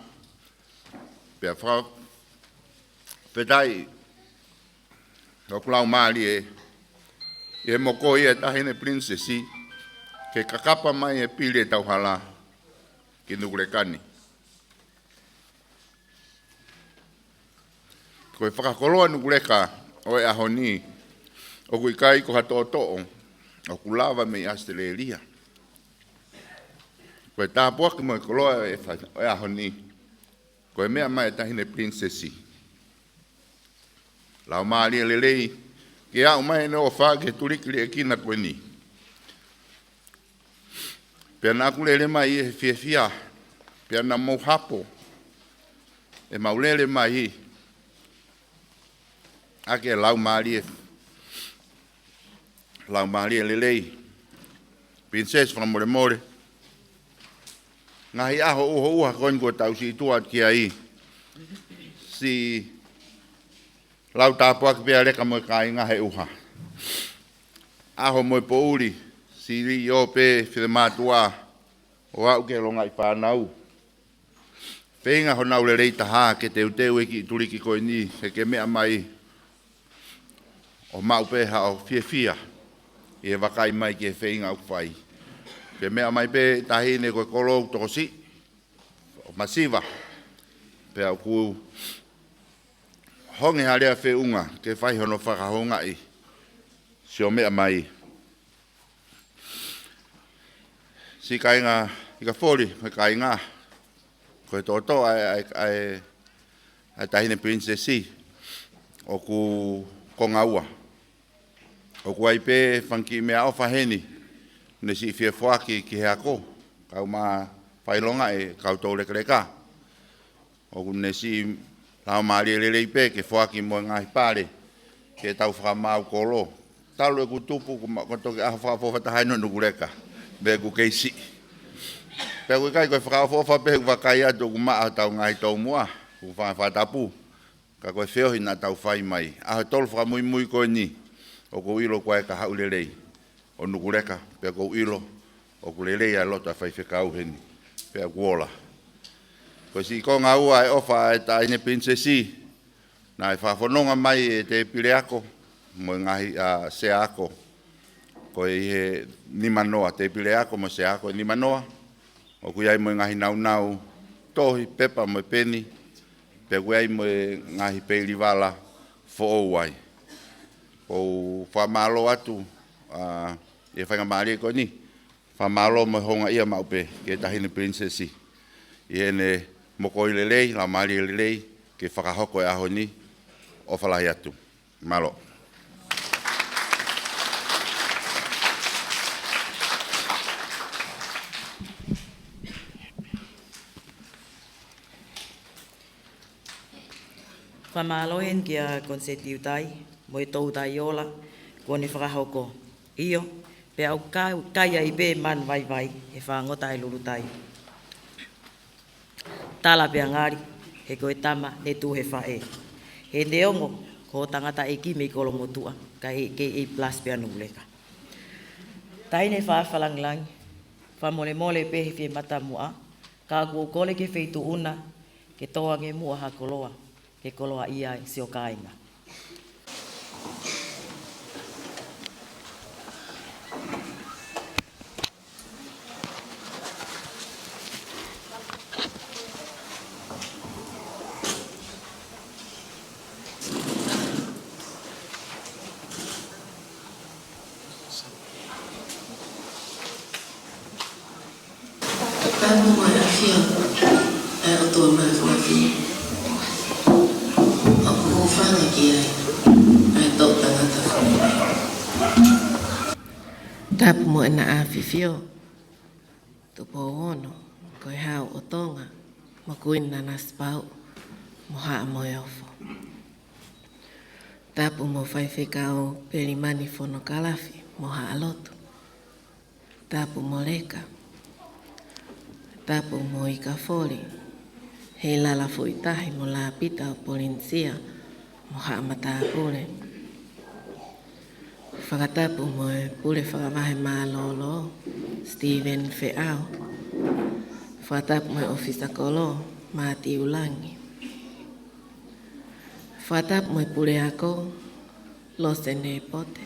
Pea fakafetaʻi ʻoku laumālie ʻi he mokoi ʻa e Taʻahine Pilinisesi ke kakapa mai e Pili ʻe Tauhala ki Nukuleka ni. Ko e fakakoloa Nukuleka ʻo e ʻaho ni, ʻoku ʻikai ko ha toʻotoʻo ʻoku lava mei ʻAositelēlia. Ko e tāpuaki mo e koloa ʻo e fa-, ʻo e ʻaho ni, ko e meʻa mai e Taʻahine Pilinisesi. Laumālie lelei ke aʻu mai ʻene ʻofa ki he tuliki liʻekina ko eni. Pea naʻa ku lele mai ʻi he fiefia, pea naʻa mou hapo ʻemau lele mai ʻaki e laumālie, laumālie lelei. Pilinisesi, fakamolemole, ngaahi ʻaho ʻuhoʻuha ko eni kuo tau siʻi tuʻu atu ki ai, siʻi lau tāpuaki pē ʻa Leka mo e kāinga he ʻuha. ʻAho mo e poʻuli, siʻi ō pē fiemātuʻa ʻo aʻu ki he longaʻi fānau. Feinga honau lelei taha ke teuteu e kiʻi tuliki ko eni, he ke meʻa mai ʻo maʻu pē haʻo fiefia ʻi he vakai mai ki he feinga ʻoku fai. Ke meʻa mai pē Taʻahine ko e kolo ʻoku tokosiʻi, ʻo masiva, pea ʻoku honge ha lea feʻunga ke fai hono fakahoungaʻi siʻo meʻa mai. Siʻi kāinga Ikafoli, mo e kāinga, ko e toʻotoʻo ʻa e, ʻa e, ʻa e, ʻa e Taʻahine Pilinisesi, ʻoku konga ua. ʻOku ʻi ai pē fanga kiʻi meʻaʻofa heni, ne siʻi fie foaki ki he ako, kau ma failonga e kau toulekeleka. ʻOku ne siʻi laumālie lelei pē ke foaki mo e ngaahi pale, ke tau fakamaau kolo. Talu ʻeku tupu, ko ma-, ko e toki ʻaho fakaʻofoʻofa taha eni ʻo Nukuleka, pea ʻoku kei siʻi. Pea ʻoku ʻikai ko e fakaʻofoʻofa pē ʻoku vakai atu ʻoku maʻa ʻetau ngaahi toumuʻa, ʻoku fa-, fakatapu. Ka ko e feohi naʻa tau fai mai. ʻAho ʻe tolu fakamuimui ko eni, ʻoku ou ʻilo ko e ka haʻu lelei ʻo Nukuleka, pea ʻoku ou ʻilo ʻoku lelei ʻa e loto ʻa e faifekau heni, pea ʻoku ola. Ko e siʻi konga ua e ʻofa ʻa e Taʻahine Pilinisesi, naʻe fakafononga mai e tēpile ako, mo e ngaahi, ʻa, sea ako. Ko e ʻi he nimanoa, tēpile ako mo e sea ako ʻe nimanoa. ʻOku ʻi ai mo e ngaahi naunau tohi, pepa mo e peni, pea ʻoku ʻi ai mo e ngaahi peilivala foʻou ai. ʻOku ou fakamālō atu, ʻa, ʻi he faingamālie ko eni, fakamālō mo e houngaʻia maʻu pē ki he Taʻahine Pilinisesi ʻi heʻene mokoi lelei, laumālie lelei, ke fakahoko e ʻaho ni. ʻOfa lahi atu. Mālō. Fakamālō heni kia Konisētuli Utai mo e Toutai Ola kuo ne fakahoko. ʻIo, pea ʻoku kai, kai ai pē manu vaivai he fāngota e lulutai. Tala pea ngali, he ko e tama ne tuʻu he faʻē. He neongo ko e tangataʻeiki mei Kolomotuʻa, ka ʻe kei A plus pē ʻa Nukuleka. Taʻahine Faʻafa Langilangi, fakamolemole pē he fie matamuʻa, ka ʻoku ou kole ki he feituʻu na, ke tō ange muʻa ha koloa, ke koloaʻia ai siʻo kāinga. Tapu mo e ʻafio ʻa e ʻOtua Māfimafi. ʻOku hūfanga ki ai ʻa e toʻu tangata foʻou. Tapu mo ʻena ʻafifio, Tupou Ono, ko e Hau ʻo Tonga, mo Kuini Nanasipauʻu, mo Haʻa Moheofo. Tapu mo Faifekau Pelimani Fonokalafi, mo Haʻa Lotu. Tapu mo Leka. Tapu mo Ikafoli, Heilala Fuitahi mo Lapita ʻo Polinisia, mo Haʻa Matāpule. Fakatapu mo e Pule Fakavahe Mālōlō, Steven Feʻao. Fakatapu mo e ʻOfisa Kolo, Mātiu Langi. Fakatapu mo e Puleako, Lose Nepote.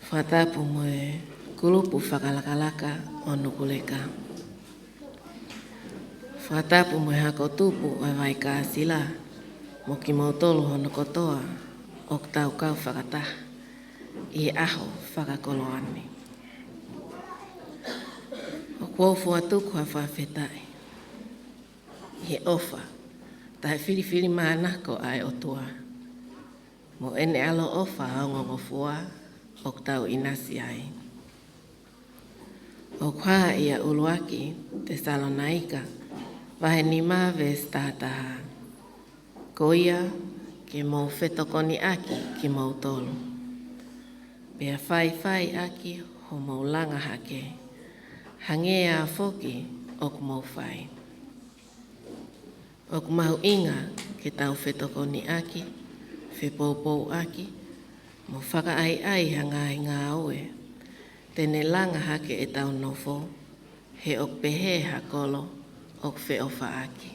Fakatapu mo e kulupu fakalakalaka ʻo Nukuleka. Fakatapu mo e hako tupu ʻo e Vaikāsila, mo kimoutolu hono kotoa ʻoku tau kau fakataha ʻi he ʻaho fakakoloa ni. ʻOku ou fokotuʻu ha fakafetaʻi ʻi he ʻofa taʻefilifilimānako ʻa e ʻOtua, mo ʻene ʻaloʻofa ongongofua ʻoku tau ʻinasi ai. ʻOku hā ʻia ʻUluaki Tesalonaika, vahe nima veesi taha taha: Ko ia ke mou fetokoniʻaki kimoutolu, pea faifaiʻaki hoʻomou langa hake, hangē ā foki ʻoku mou fai. ʻOku mahuʻinga ke tau fetokoniʻaki, fepoupouʻaki, mo fakaʻaiʻai ha ngaahi ngāue te ne langa hake ʻetau nofo, he ʻoku pehē ha kolo ʻoku feʻofaʻaki.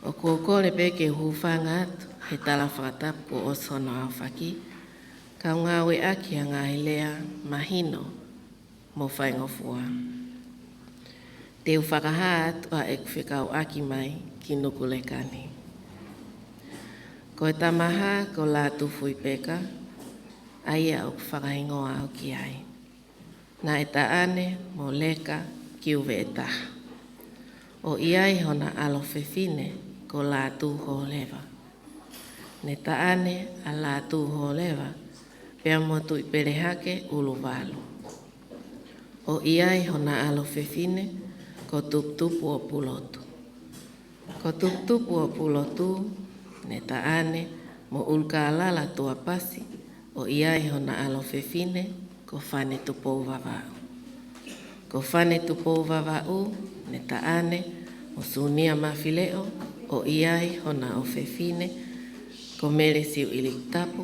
ʻOku ou kole pē ke u hūfanga atu he tala fakatapu kuo ʻosi hono aofaki, kau ngāueʻaki ha ngaahi lea mahino mo faingofua. Te u fakahā atu ʻa ʻeku fekauʻaki mai ki Nukuleka ni. Ko e tamahā ko Lātūfuipeka, ʻa ia ʻoku fakahingoa au ki ai. Naʻe taʻane mo Leka ki ʻUvea ʻe Taha. ʻO ʻi ai hona ʻalo fefine ko Lātū Hōleva. Ne taʻane ʻa Lātū Hōleva pea mo Tuʻipelehake ʻUluvalu, ʻo ʻi ai hona ʻalo fefine ko Tuputupu-ʻo-Pulotu. Ko Tuputupu-ʻo-Pulotu ne taʻane mo ʻUlukālala Tuapasi, ʻo ʻi ai hona ʻalo fefine ko Fane Tupouvavaʻu. Ko Fane Tupouvavaʻu ne taʻane mo Sunia Mafileʻo, ʻo ʻi ai hona ʻofefine ko Mele Siuʻilikutapu,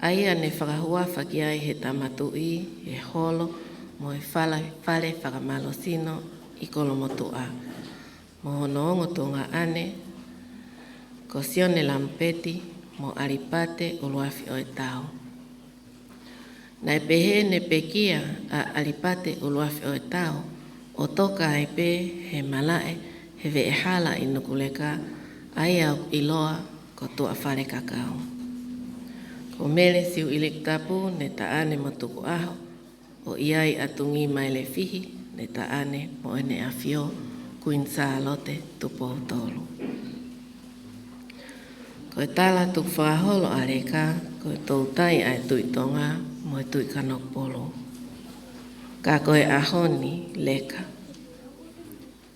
ʻa ia ne fakahuafa ki ai he Tama Tuʻi e holo mo e fale, fale fakamalosino ʻi Kolomotuʻa, mo hono ongo tuongaʻane ko Sione Lamupeti mo ʻAlipate ʻUluafioʻetau. Naʻe pehē ne pekia ʻa ʻAlipate ʻUluafioʻetau ʻo toka ai pē he malaʻe he veʻehala ʻi Nukuleka, ʻa ia ʻoku ʻiloa ko Tuʻafalekakau. Ko Mele Siuʻilikutapu ne taʻane mo Tukuʻaho, ʻo ʻi ai ʻa Tungimailefihi ne taʻane mo ʻEne ʻAfio Kuini Sālote Tupou Tolu. Ko e tala tukufakaholo ʻa Leka ko e toutai ʻa e Tuʻi Tonga mo e Tuʻi Kanokupolu. Ka ko e ʻaho ni, Leka,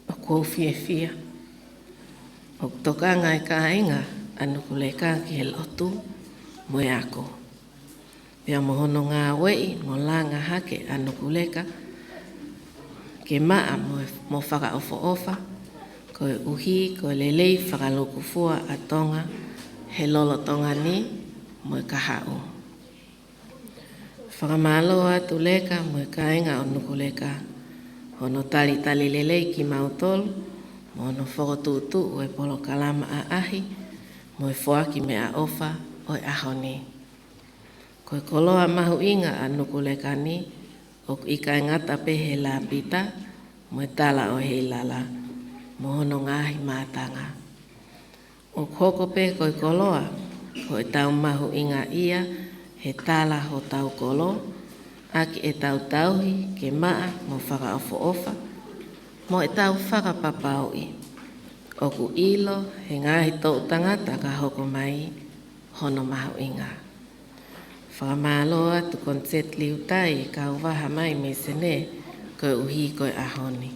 ʻoku ou fiefia. ʻOku tokanga e kāinga ʻa Nukuleka ki he lotu mo e ako, pea mo hono ngāueʻi mo langa hake ʻa Nukuleka ke maʻa mo, mo fakaʻofoʻofa, koeʻuhi ko e lelei fakalūkufua ʻa Tonga he lolotonga ni mo e kahaʻu. Fakamālō atu Leka mo e kāinga ʻo Nukuleka hono talitali lelei kimautolu mo hono fokotuʻutuʻu e polokalama ʻaʻahi mo e foaki meʻaʻofa ʻo e ʻaho ni. Ko e koloa mahuʻinga ʻa Nukuleka ni ʻoku ʻikai ngata pē he Lapita mo e Tala ʻo Heilala mo hono ngaahi mātanga. ʻOku hoko pē ko e koloa ko ʻetau mahuʻingaʻia he tala hotau kolo, ʻaki ʻetau tauhi ke maʻa mo fakaʻofoʻofa, mo ʻetau fakapapauʻi ʻoku ʻilo he ngaahi toʻu tangata ka hoko mai hono mahuʻinga. Fakamālō atu Koniseti Liutai e kau vaha mai mei Senē koeʻuhi ko e ʻaho ni.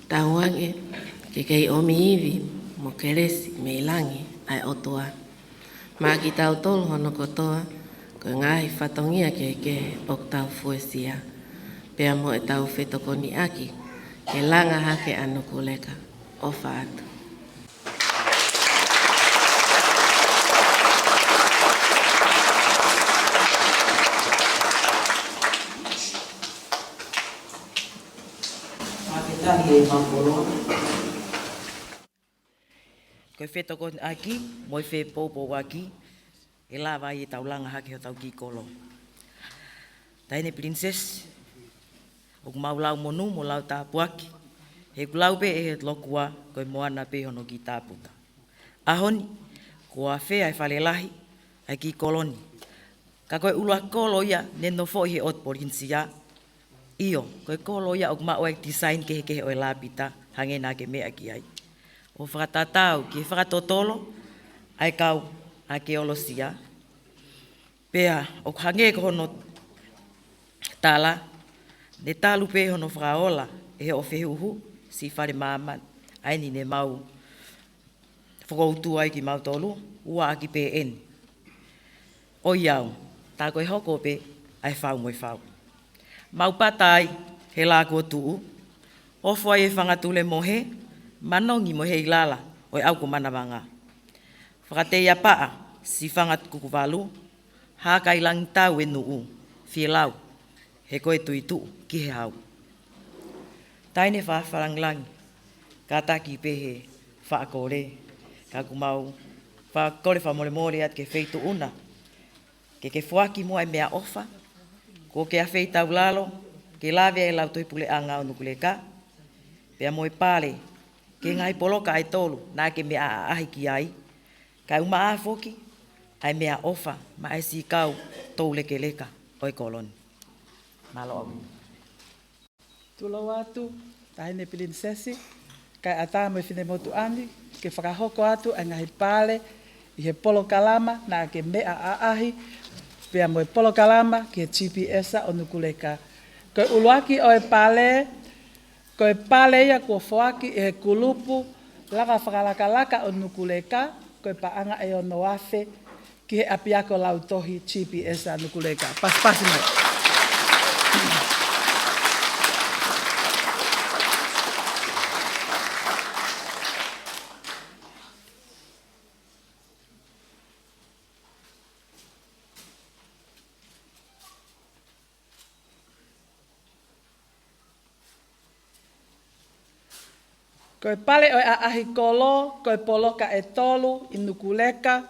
Tauange ke kei ʻomi ivi mo kelesi mei langi ʻa e ʻOtua maʻa kitautolu hono kotoa, ko e ngaahi fatongia kehekehe ʻoku tau fuesia, pea mo ʻetau fetokoniʻaki ke langa hake ʻa Nukuleka. ʻOfa atu. Fakafetaʻi e mau koloa. Ko e fetokoniʻaki mo e fepoupouaki ʻe lava ai ʻetau langa hake hotau kiʻi kolo. Taʻahine Pilinisesi, ʻoku mau lau monū mo lau tāpuaki, he ʻoku lau pē ʻe he lokua ko e moana pē hono kiʻi tāputa. ʻAho ni, kuo afe ʻa e fale lahi ʻa e kiʻi kolo ni. Ka ko e ʻuluaki kolo ia ne nofoʻi he ʻOtu Polinisia. ʻIo, ko e kolo ia ʻoku maʻu ai e tisaini kehekehe ʻo e Lapita, hangē naʻa ke meʻa ki ai. ʻO fakatatau ki he fakatotolo ʻa e kau ʻākeolosia. Pea ʻoku hangē ko hono tala, ne talu pē hono fakaola ʻe he ʻofehuhu siʻi fale māmani, ʻa eni ne mau fokoutua ai kimautolu, ua ʻaki pē eni. ʻOiauē, tā ko e hoko pē ʻa e fau mo e fau. Mau pata ai he lā kuo tuʻu, ofo ai e fanga tulemohe, Manongi mo Heilala ʻo e ʻau ko Manavanga. Fakateiapaʻa siʻi fanga kukuvalu, hākailangitau e nuʻu, fielau he ko e tui tuʻu ki he hau. Taʻahine Fafalangilangi, kātaki pē he faʻa kole, ka ʻoku mau faʻa kole fakamolemole atu ki he Feituʻu na, ke ke foaki muʻa e meʻaʻofa kuo ke afeitaulalo ke lave ai e Lautohi Puleʻanga ʻo Nukuleka, pea mo e pale ki he ngaahi poloka ʻe tolu naʻa ke meʻa ʻaʻahi ki ai, kae ʻumaʻā foki ʻa e meʻaʻofa maʻa e siʻi kau toulekeleka ʻo e kolo ni. Mālō ʻaupito. Tulou atu, Taʻahine Pilinisesi, Kae ʻatā mo e finemotuʻa ni ke fakahoko atu ʻa e ngaahi pale ʻi he polokalama naʻa ke meʻa ʻaʻahi, pea mo e polokalama ki he G P S ʻo Nukuleka. Ko e ʻuluaki ʻo e pale, ko e pale ia kuo foaki ʻe he kulupu Laka Fakalakalaka ʻo Nukuleka, ko e paʻanga ʻe ono afe ki he ʻapiako lautohi G P S ʻa Nukuleka. Pasipasi mai. Ko e pale ʻo e ʻaʻahi kolo, ko e poloka ʻe tolu ʻi Nukuleka,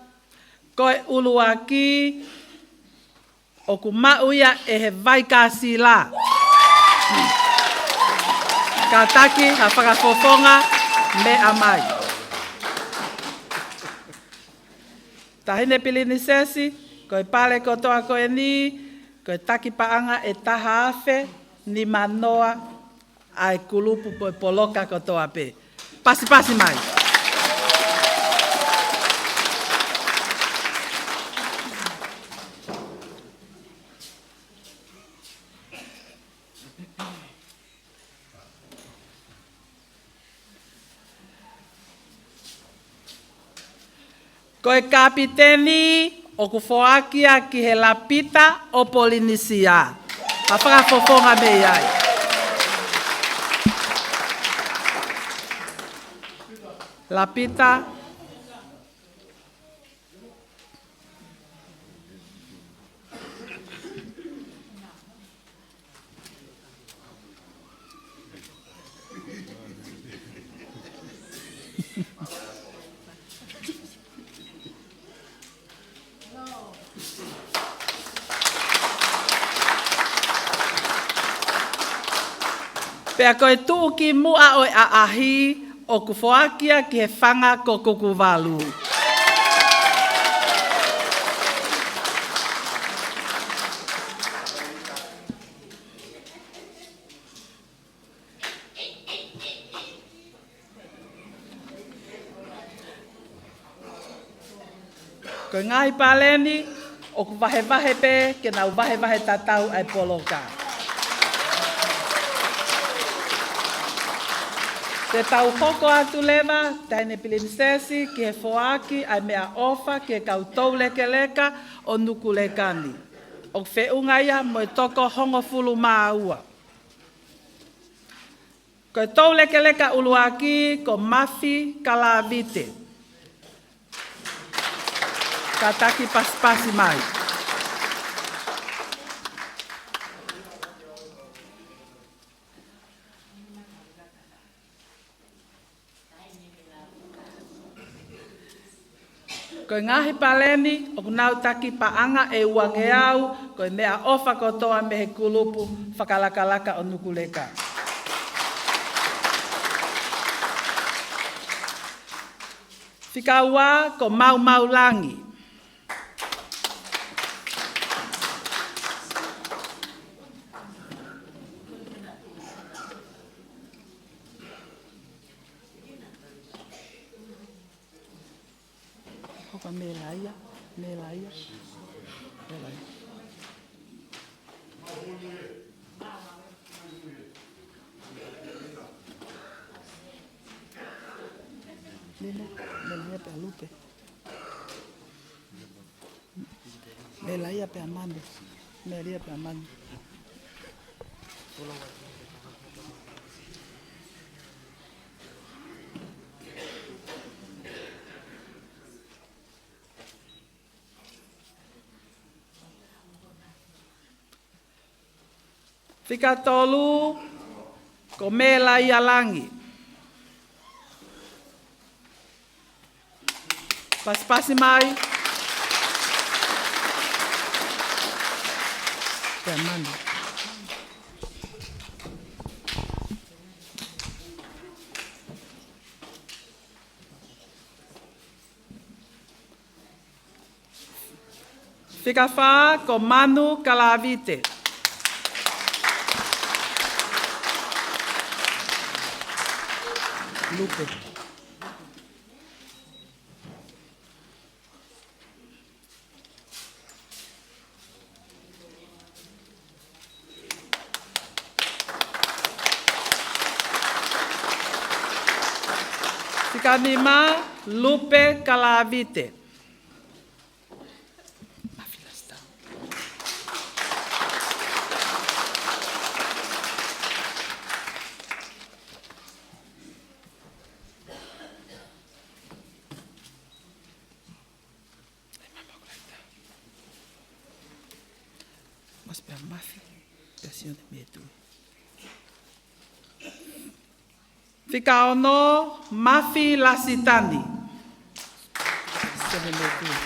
ko e ʻuluaki ʻoku maʻu ia ʻe he Vaikasila. Kātaki ha fakafofonga meʻa mai. Taʻahine Pilinisesi, ko e pale kotoa ko eni, ko e taki paʻanga ʻe taha afe nimanoa ʻa e kulupu pe poloka kotoa pē. Pasipasi mai. Ko e kapiteni ʻoku foaki ia ki he Lapita ʻo Polinisia. Ha fakafofonga mei ai. Lapita. Pea ko e tuʻukimuʻa ʻo e ʻaʻahi ʻoku foaki ia ki he fanga ko Kukuvalu. Ko e ngaahi pale ni ʻoku vahevahe pē ke nau vahevahe tatau ʻa e poloka. Te tau hoko atu leva, Taʻahine Pilinisesi, ki he foaki ʻa e meʻaʻofa ki he kau toulekeleka ʻo Nukuleka ni. ʻOku feʻunga ia mo e toko hongofulu mā ua. Ko e toulekeleka ʻuluaki ko Mafi Kalavite. Kātaki pasipasi mai. Ko e ngaahi pale ni ʻoku nau taki paʻanga ʻe uangeau, ko e meʻaʻofa kotoa mei he kulupu Fakalakalaka ʻo Nukuleka. Fika ua ko Maumaulangi. Ko ka Melaia, Melaia, Melaia. Nina, Melaia pea Lupe. Melaia pea Manu. Melaia pea Manu. Fika tolu, ko Melaia Langi. Pasipasi mai. Pea Manu. Fika fā ko Manu Kalavite. Lupe. Fika nima, Lupe Kalavite. Must be a Mafi. Pea Sione Metui. Fika ono, Mafi Lasitani. Sione Metui.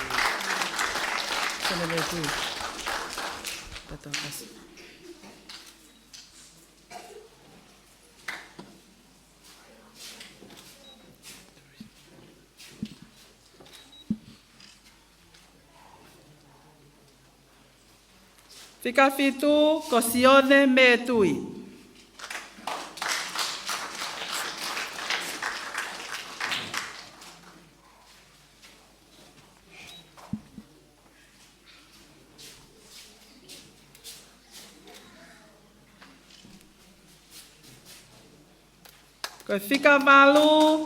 Sione Metui. Tato kasi. Fika fitu, ko Sione Metui. Ko e fika valu,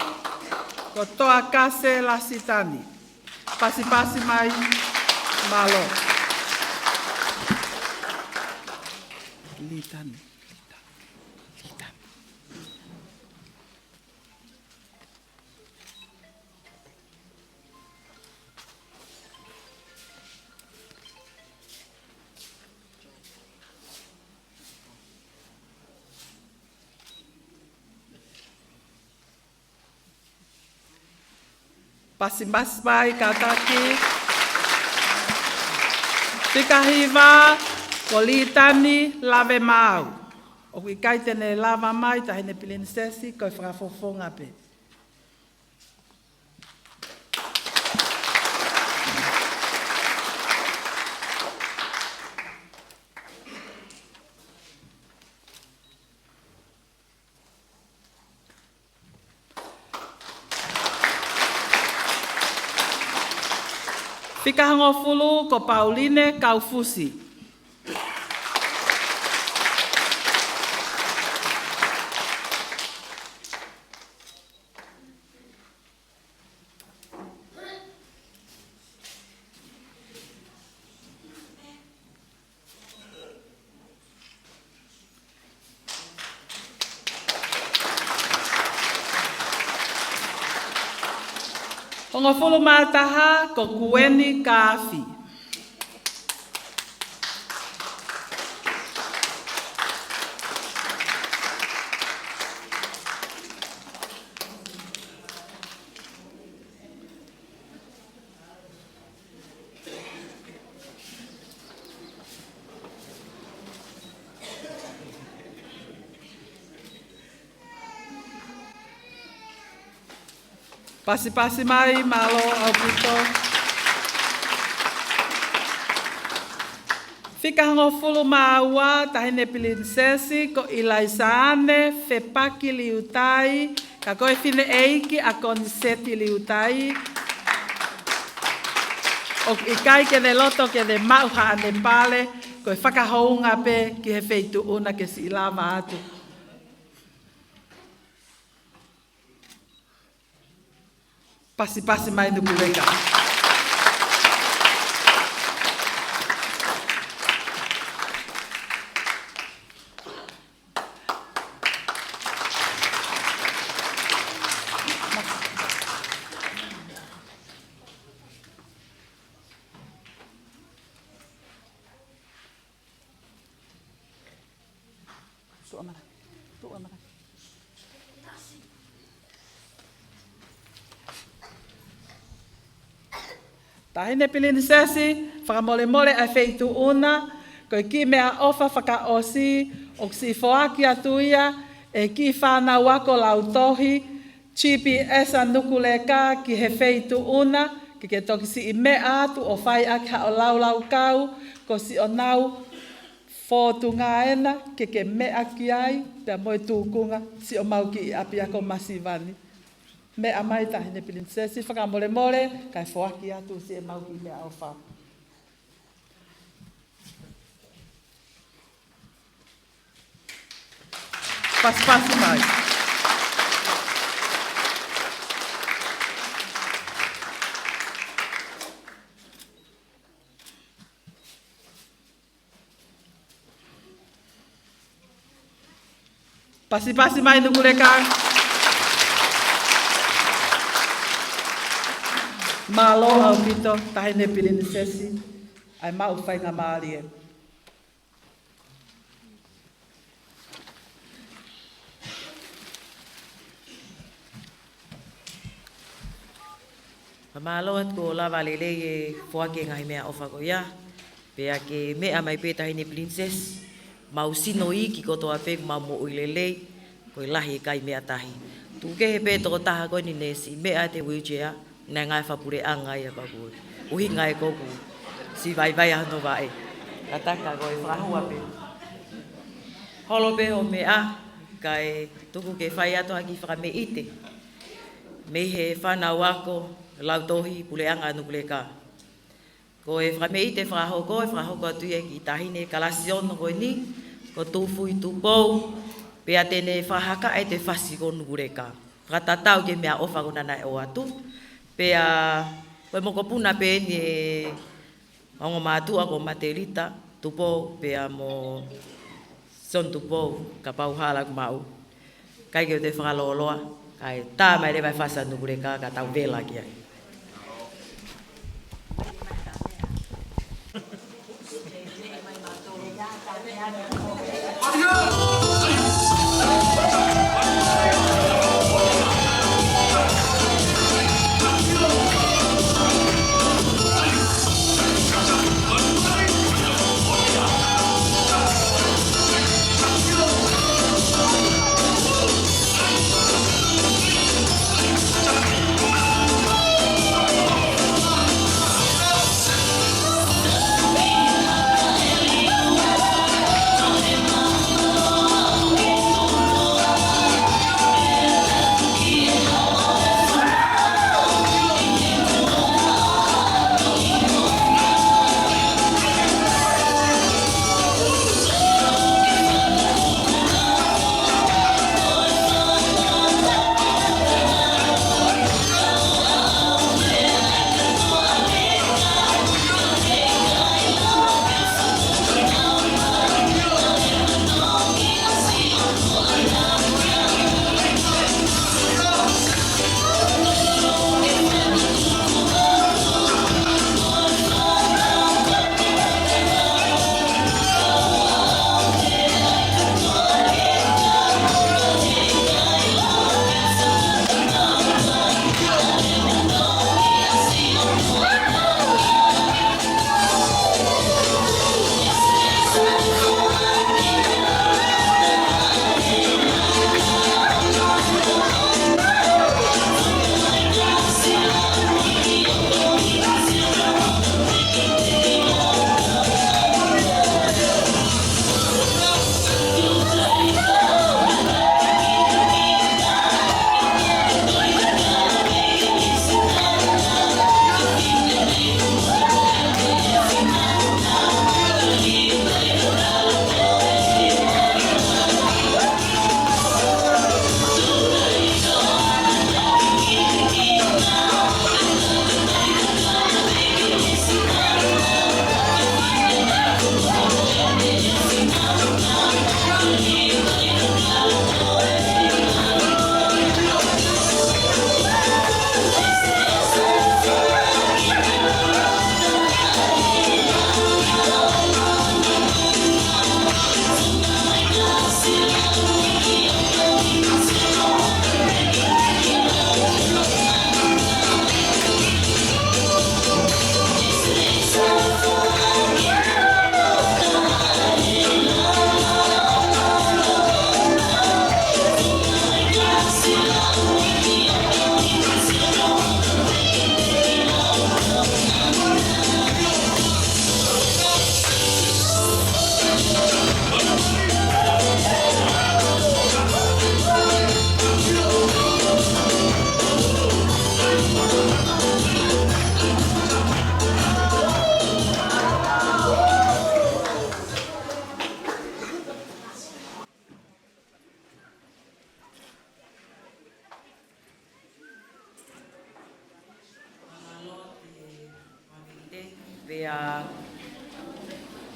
ko Toakase Lasitani. Pasipasi mai, mālō. Litani. Litani. Pasipasi mai kātaki. Fika hiva, ko Litani Lavemaau. ʻOku ʻikai te ne lava mai, Taʻahine Pilinisesi, ko e fakafofonga pē. Fika hongofulu, ko Pauline Kaufusi. Hongofulu mā taha, ko Kueni Kaafi. Pasipasi mai, mālō ʻaupito. Fika hongofulu mā ua, Taʻahine Pilinisesi, ko ʻIlaisaane Fepaki Liutai, ka ko e fineʻeiki ʻa Koniseti Liutai. ʻOku ʻikai ke ne loto ke ne maʻu haʻane pale, ko e fakahounga pē ki he feituʻu na ke siʻi lava atu. Pasipasi mai Nukuleka. Tuʻa mana. Tuʻa mana. Taʻahine Pilinisesi, fakamolemole ʻa e feituʻu na, ko e kiʻi meʻaʻofa fakaʻosi, ʻoku siʻi foaki atu ia ʻe he kiʻi fānau ako lautohi, G P S ʻa Nukuleka ki he feituʻu na, ke ke toki siʻi meʻa atu ʻo fai ʻaki haʻo laulaukau, ko siʻonau fōtunga ena ke ke meʻa ki ai, pea mo e tūkunga siʻomau kiʻi ʻapiako masiva ni. Meʻa mai Taʻahine Pilinisesi, fakamolemole, kae foaki atu siʻemau kiʻi meʻaʻofa. Pasipasi mai. Pasipasi mai Nukuleka. Mālō ʻaupito, Taʻahine Pilinisesi, ʻa e maʻu faingamālie. Fakamālō atu kuo lava lelei e foaki e ngaahi meʻaʻofa ko ia. Pea ke meʻa mai pē Taʻahine Pilinisesi, mau sino iiki kotoa pē, mau moʻui lelei, ko e lahi e kai meʻa tahi. Tuku kehe pē tokotaha ko eni ne siʻi meʻa ʻi he wheelchair, naʻe ngāue fakapuleʻanga ia pea ko e ʻuhinga ia ʻoku siʻi vaivai hono vaʻe. Kātaki ka ko e fakahua pē. Holo pē hoʻo meʻa, kae tuku ke fai atu ha kiʻi fakameʻite mei he fānau ako lautohi Puleʻanga Nukuleka. Ko e fakameʻite fakahoko, ʻe fakahoko atu ia ki he taʻahine kalasi ono ko eni, ko Tūfuitupou, pea te ne fakahakaʻi ʻete fasi ko Nukuleka. Fakatatau ki he meʻaʻofa ko ena naʻe ʻoatu. Pea ko e mokopuna pē eni e ongo mātuʻa ko Matelita Tupou, pea mo Sione Tupou, kapau hala ʻoku maʻu. ʻIkai ke u toe fakalōloa, kae tā mai leva e fasi ʻa Nukuleka ka tau vela ki ai.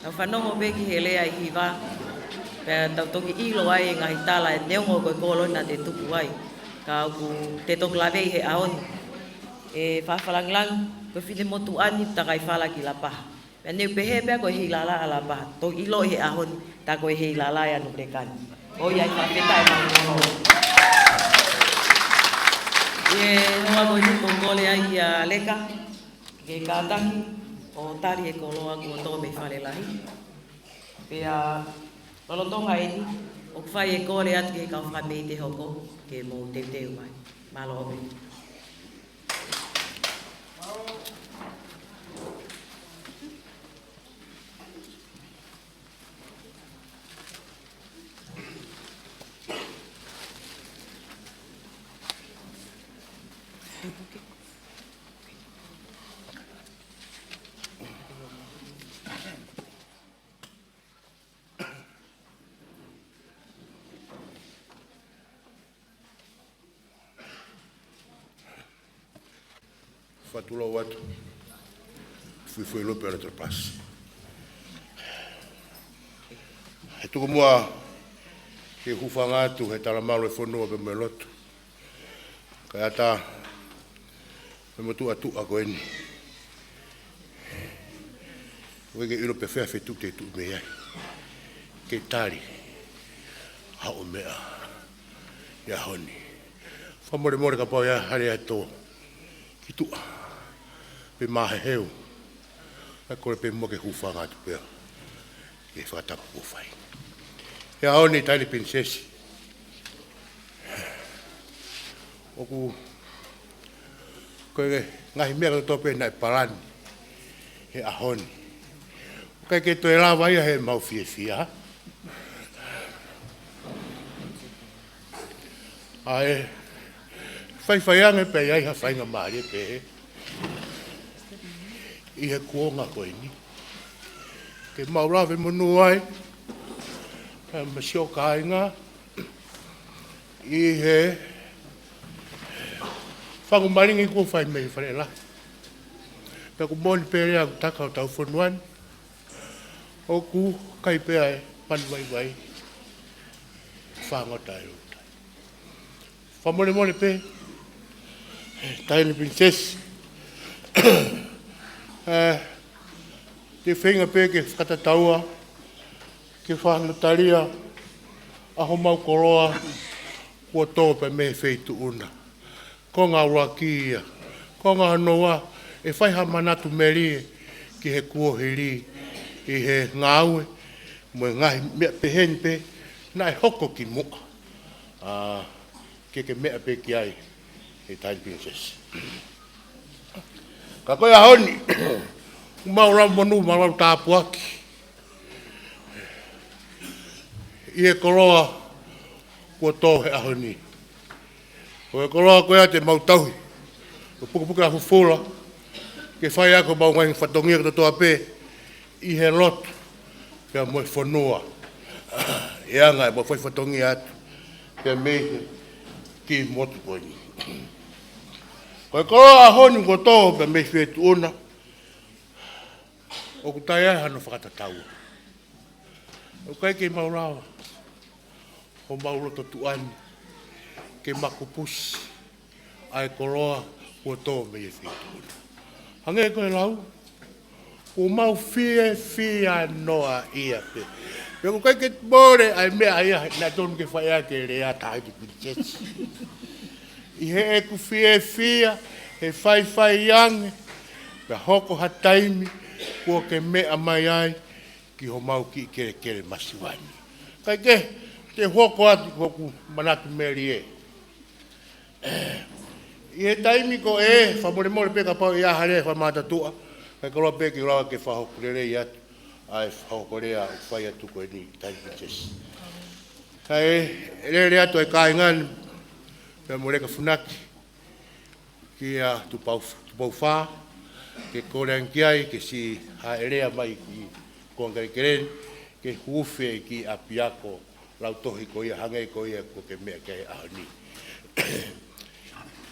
Tau fanongo pē ki he lea ʻa e hiva, pea tau toki ʻilo ai e ngaahi tala ʻe neongo ko e kolo naʻa te tupu ai. Ka ʻoku te toki lave ʻi he ʻaho ni. ʻE Fafalangilangi, ko e finemotuʻa ni takai fala ki Lapaha. Pea ne u pehē pea ko e heilala ʻa Lapaha. Tau ʻilo ʻi he ʻaho ni, tā ko e heilala ʻa Nulekani. ʻOi ai fakafetaʻi mautolu. ʻI he houa ko eni ʻoku ou kole ai kia Leka ke kātaki ʻo tali e koloa kuo tō mei Falelahi. Pea lolotonga eni, ʻoku fai e kole atu ki he kau fakameʻite hoko ke mou teuteu mai. Mālō ʻaupito. Fakatulou atu. Fuifui lupe ʻo le tolopasi. He tuku muʻa ke u hūfanga atu he talamalu ʻo e fonua pea mo e lotu. Kae ʻatā mo e motuʻa tuʻa ko eni. ʻOku ʻikai ke ʻilo pe fē feituʻu te tuʻu mei ai ke tali ʻa hoʻo meʻa ʻi he ʻaho ni. Fakamolemole kapau ʻe ʻi ai ha lea ʻe tō ki tuʻa pe maheheu. Kae kole pē muʻa ke hūfanga atu pea ke fakatapu kuo fai. ʻI he ʻaho ni, Taʻahine Pilinisesi, ʻoku, ko e ngaahi meʻa kotoa pē naʻe palani he ʻaho ni, ʻoku ʻikai ke toe lava ia heʻemau fiefia. ʻA e faifai ange pē ʻi ai ha faingamālie pehē ʻi he kuonga ko eni ke mau lave monū ai, ē, mo siʻo kāinga ʻi he fangu malingi kuo fai mei Falelahi. Pea ʻoku moʻoni pē lea ʻoku taka ʻo tau fonua ni, ʻoku ʻikai pē ʻa e manu vaivai, fāngota e luta. Fakamolemole pē, Taʻahine Pilinisesi, ē, te u feinga pē ke fakatataua, ke fakanatalia ʻa homau koloa kuo tō pē mei he feituʻu na. Konga ʻuluaki ia. Konga hono ua, ʻe fai ha manatu melie ki he kuohili ʻi he ngāue mo e ngaahi meʻa pehē ni pē naʻe hoko ki muʻa. ʻA, ke ke meʻa pē ki ai, ʻe Taʻahine Pilinisesi. Ka ko e ʻaho ni, mau lava monū, mau lava tāpuaki ʻi he koloa kuo tō he ʻaho ni. Ko e koloa ko ia te mau tauhi ʻo pukepuke ʻa fufula ke fai ʻaki homau ngaahi fatongia kotoa pē ʻi he lotu pea mo e fonua. ʻE anga ʻemau fai fatongia atu pea mei he kiʻi motu ko eni. Ko e koloa ʻaho ni kuo tō pea mei he feituʻu na, ʻoku ʻikai ai hano fakatataua. ʻOku ʻikai ke mau lava homau loto tuʻa ni ke makupusi ʻa e koloa kuo tō mei he feituʻu na. Hangē ko e lau, kuo mau fiefia noa ia pē. Pea ʻoku ʻikai ke mole ʻa e meʻa ia naʻe tonu ke fai ʻaki e lea, Taʻahine Pilinisesi. ʻI heʻeku fiefia he faifai ange, pea hoko ha taimi kuo ke meʻa mai ai ki homau kiʻi kelekele masiva ni. Kae kehe, te u hoko atu ki hoku manatu melie. ʻI he taimi ko ē, fakamolemole pē kapau ʻe ʻi ai ha lea fakamatatuʻa, kae koloa pē ke u lava ke fakahoko lelei atu ʻa e fakahoko lea ʻoku fai atu ko eni, Taʻahine Pilinisesi. Kae lele atu ʻa e kāinga ni, pea mo Leka Funaki, kia Tupou, Tupou Fā, ke kole ange ki ai ke siʻi hāʻele mai ki he konga kelekele ni, ke huufi e kiʻi ʻapiako lautohi ko ia, hangē ko ia kuo ke meʻa ki ai he ʻaho ni.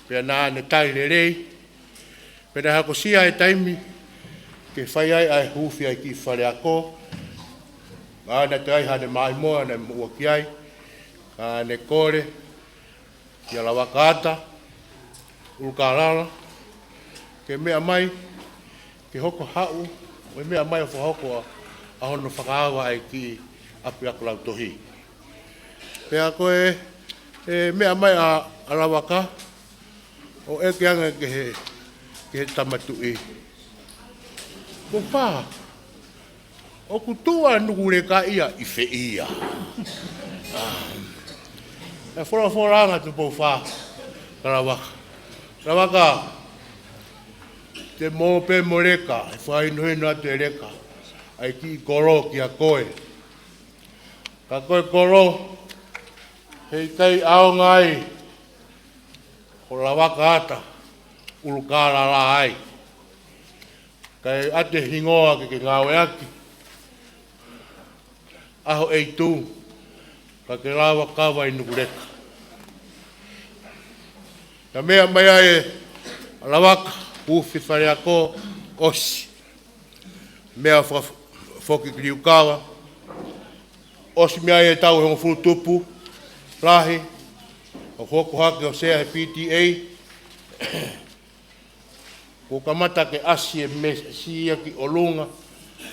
Pea naʻa ne tali lelei, pea naʻe hokosia e taimi ke fai ai ʻa e huufi ʻa e kiʻi faleako, Ka naʻe toe ʻi ai haʻane maʻimoa naʻe moʻua ki ai, ka ne kole kia Lavaka Ata ʻUlukālala ke meʻa mai, ke hoko haʻu ʻo meʻa mai ʻo fakahoko ʻa, ʻa hono fakaava ʻa e kiʻi ʻapiako lautohi. Pea ko e, e meʻa mai ʻa, ʻa Lavaka ʻo ʻeke ange ki he, ki he tama tuʻi, Poufā, ʻoku tuʻu ʻa Nukuleka ia ʻi fē ia? ʻA, e folofola ange atu Poufā kia Lavaka, Lavaka, te mo pē mo Leka, ʻe fakahinohino atu ʻe Leka ʻa e kiʻi kolo kia koe. Ka ko e kolo heʻikai ʻaonga ai ko Lavaka Ata ʻUlukālala ai, kae ʻoatu e hingoa ke ke ngāueʻaki, ʻAho ʻEitu, ka ke lava kava ʻi Nukuleka. Naʻe meʻa mai ai ʻa Lavaka, huufi faleako, ʻosi. Meʻa faka-, foki ki Liukava, ʻosi mei ai e taʻu ʻe hongofulu tupu lahi, ʻo hoko hake ʻo sea he P T A. Kuo kamata ke ʻasi e mesi ia ki ʻolunga,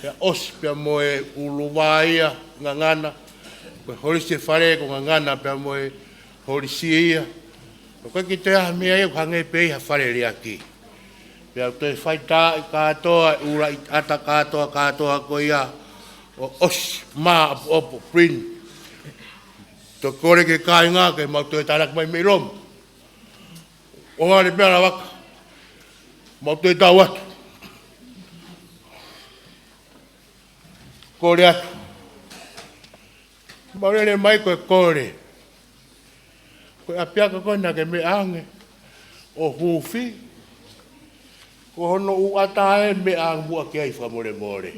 pea ʻosi pea mo e ʻuluvā ia ngangana, ko e holisi e fale ko ngangana pea mo e holisi ia. ʻOku ʻikai ke toe ʻi ai ha meʻa ia, ʻoku hangē pē ia ha fale liʻaki. Pea toe faitaaʻi kātoa, ʻulaʻi ʻata kātoa, kātoa ko ia, ʻo ʻosi mā ʻapoʻopo print. Toe kole ki he kāinga ke mau toe tānaki mai mei lomu. ʻO ngale pea Lavaka, mau toe tau atu. Kole atu. Mau lele mai ko e kole. Ko e ʻapiako ko ē naʻa ke meʻa ange ʻo huufi, ko hono ʻū ʻata ē meʻa ange muʻa ki ai fakamolemole.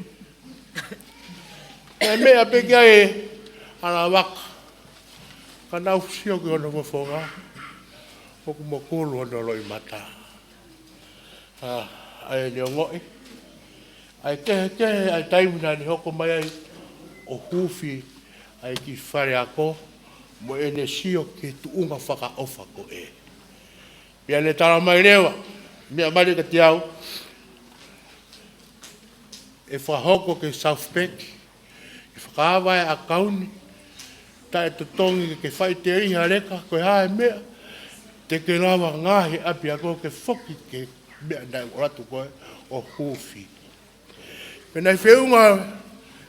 ʻE meʻa pē ki ai ʻa Lavaka, ka nau sio ki hono fofonga, ʻoku mokulu hono loʻimata. ʻA, ʻa ʻene ongoʻi ʻa e kehekehe ʻa e taimi naʻa ne hoko mai ai ʻo huufi ʻa e kiʻi faleako mo ʻene sio ki he tuʻunga fakaʻofa ko ē. Pea ne tala mai leva, meʻa mai leva kiate au, ʻe fakahoko ki he South Bank, ʻe fakaava e ʻakauni, taʻetotongi ke ke faʻiteliha Leka, ko e hā e meʻa te ke lava ngaohi ʻapiako ke foki ki he meʻa naʻe ʻoatu ko ē ʻo huufi. Pea naʻe feʻunga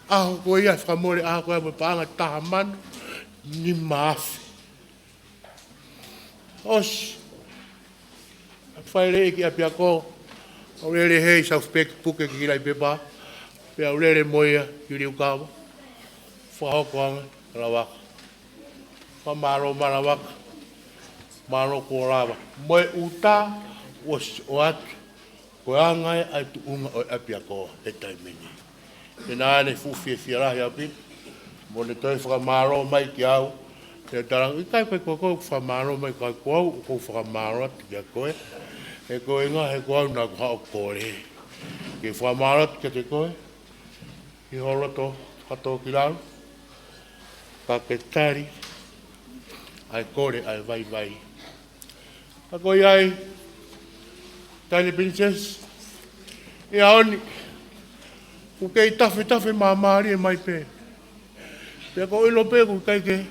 ʻaho ko ia, fakamole ʻaho ko ia mo e paʻanga taha mano nima afe. ʻOsi. Fai lelei ki ʻapiako, ʻo lele hei South Bank puke ki he kiʻi laʻi pepa, pea u lele mo ia ki Liukava. Fakahoko ange ʻa Lavaka. Fakamālō mai Lavaka. Mālō kuo lava. Mo e ʻuta, ʻosi ʻoatu. Ko e anga ia ʻa e tuʻunga ʻo e ʻapiako he taimi ni. Pea naʻa ne fuʻu fiefia lahi ʻaupito. Mo ne toe fakamālō mai kiate au. Pea u talaange, ʻikai ko koe ʻoku fakamālō mai, ka ko au ʻoku ou fakamālō atu kiate koe. He ko e ʻuhinga he ko au naʻa ku haʻu ʻo kole ke fakamālō atu kiate koe. ʻI ho loto fakatōkilalo, ka ke tali ʻa e kole ʻa e vaivai. Ka ko ia ai, Taʻahine Pilinisesi, ʻi he ʻaho ni, ʻoku kei tafetafe māmālie mai pē. Pea ʻoku ou ʻilo pē ʻoku ʻikai ke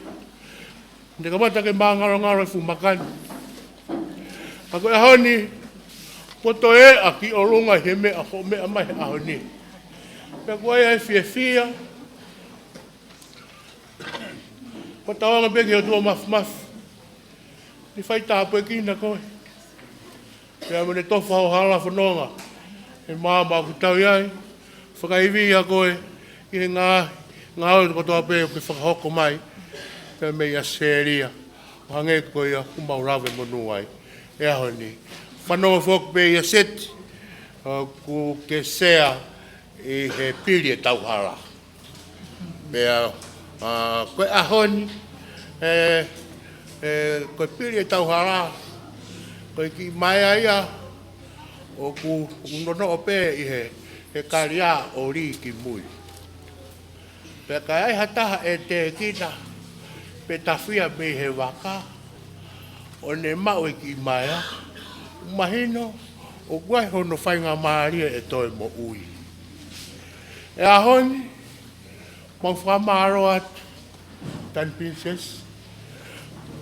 ne kamata ke māngalongalo e fuʻu maka ni. Ka ko e ʻaho ni, kuo toe ʻā ki ʻolunga he meʻa, hoʻo meʻa mai he ʻaho ni. Pea ʻoku ʻi ai e fiefia, kuo tauange pē ki he ʻOtua Māfimafi, ne fai tāpuekina koe. Pea mo ne tofa ho hala fononga he maama ʻoku tau ʻi ai. Fakaivia koe ʻi he ngā-, ngāue kotoa pē ʻoku ke fakahoko mai pea mei ʻAositelēlia. ʻO hangē ko ia ʻoku mau lave monū ai he ʻaho ni. Fanongo foki pē ʻi ʻAseti, ʻoku ke sea ʻi he pili e tauhala. Pea, ʻa, ko e ʻaho ni, ʻe, ʻe, ko e pili e tauhala, ko e kiʻi maea ia ʻoku, ʻoku nonoʻo pē ʻi he, he kalia ʻo lī ki mui. Pea ka ai ha taha ʻe tēkina pe tafia mei he vaka, ʻo ne maʻu e kiʻi maea, mahino ʻoku ʻi ai hono faingamālie ʻe toe moʻui. ʻI he ʻaho ni, mau fakamālō atu, Tani Princess,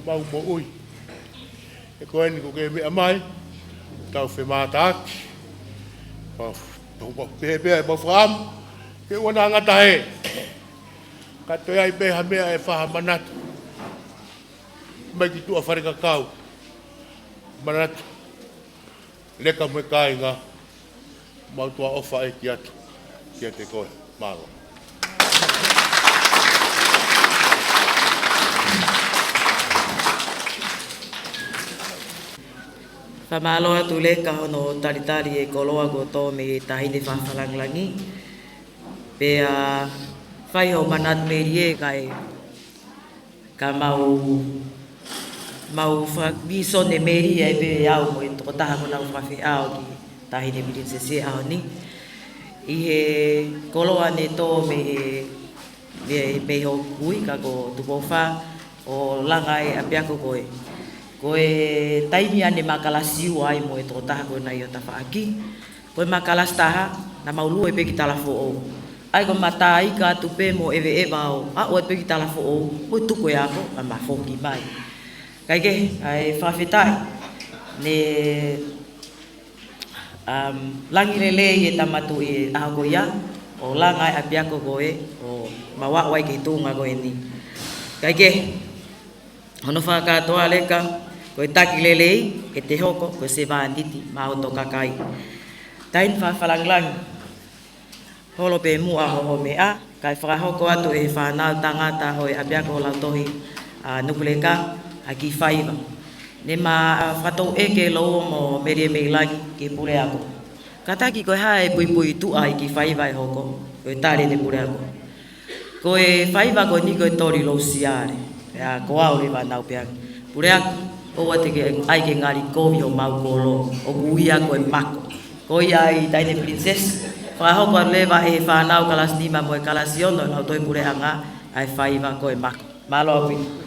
mau moʻui. He ko eni kuo ke meʻa mai, tau femātaaki, mau, mau, mau pehē pē ʻemau fakaʻamu ke ʻoua naʻa ngata hē. Ka toe ʻi ai pē ha meʻa ʻe fai ha manatu mai ki tuʻa falekakau. Manatu, Leka mo e kāinga, mau tuʻa ʻofa ʻeiki atu kiate koe. Mālō. Fakamālō atu Leka hono talitali e koloa kuo tō mei he Taʻahine Fakalangilangi. Pea fai hoʻo manatu melie kae ka mau, mau fakavīsone melie ai pē au mo e tokotaha ko ena ʻoku fakafeʻao ki Taʻahine Princess he ʻaho ni. ʻI he koloa ne tō mei he, mei, mei hoku kui ka ko Tupou Fā, ʻo langa e ʻapiako ko ē. Ko e taimi ʻa ē ne ma kalasi ua ai mo e tokotaha ko ena ʻi ho tafaʻaki. Ko e ma kalasi taha, naʻa mau lue pē ki Talafoʻou. ʻA ia ko e ma tāika atu pē mo ʻeveʻeva ʻo aʻu atu pē ki Talafoʻou, ʻo tuku e ako, ʻa ma foki mai. Kae kehe, ʻa e fakafetaʻi, ne, um, langi lelei e Tama Tuʻi he ʻaho ko ia, ʻo langa e ʻapiako ko ē, ʻo mau aʻu ai ki he tuʻunga ko eni. Kae kehe, hono fakakātoa Leka, ko e taki lelei ʻe te hoko ko e sevāniti maʻa hoto kakai. Taʻahine Fakalangilangi, holo pē muʻa hoʻo meʻa, kae fakahoko atu ʻe he fānau tangata ʻo e ʻapiako lautohi ʻa Nukuleka ha kiʻi faiva. Ne ma, ʻa, fakatouʻeke Louo mo Melie Meilangi ki he puleako. Kātaki ko e hā e puipuituʻa ʻi he kiʻi faiva ʻe hoko, ko e tali ʻe he puleako. Ko e faiva ko eni ko e toli lousiale. Pea ko au leva naʻa ku pehē ange, Puleako, ʻoua te ke ʻai ke ngali kovi homau kolo, ʻoku ui ia ko e mako. Ko ia ai Taʻahine Princess, fakahoko atu leva ʻe he fānau kalasi nima mo e kalasi ono ʻo e lautohi puleʻanga ʻa e faiva ko e mako. Mālō ʻaupito.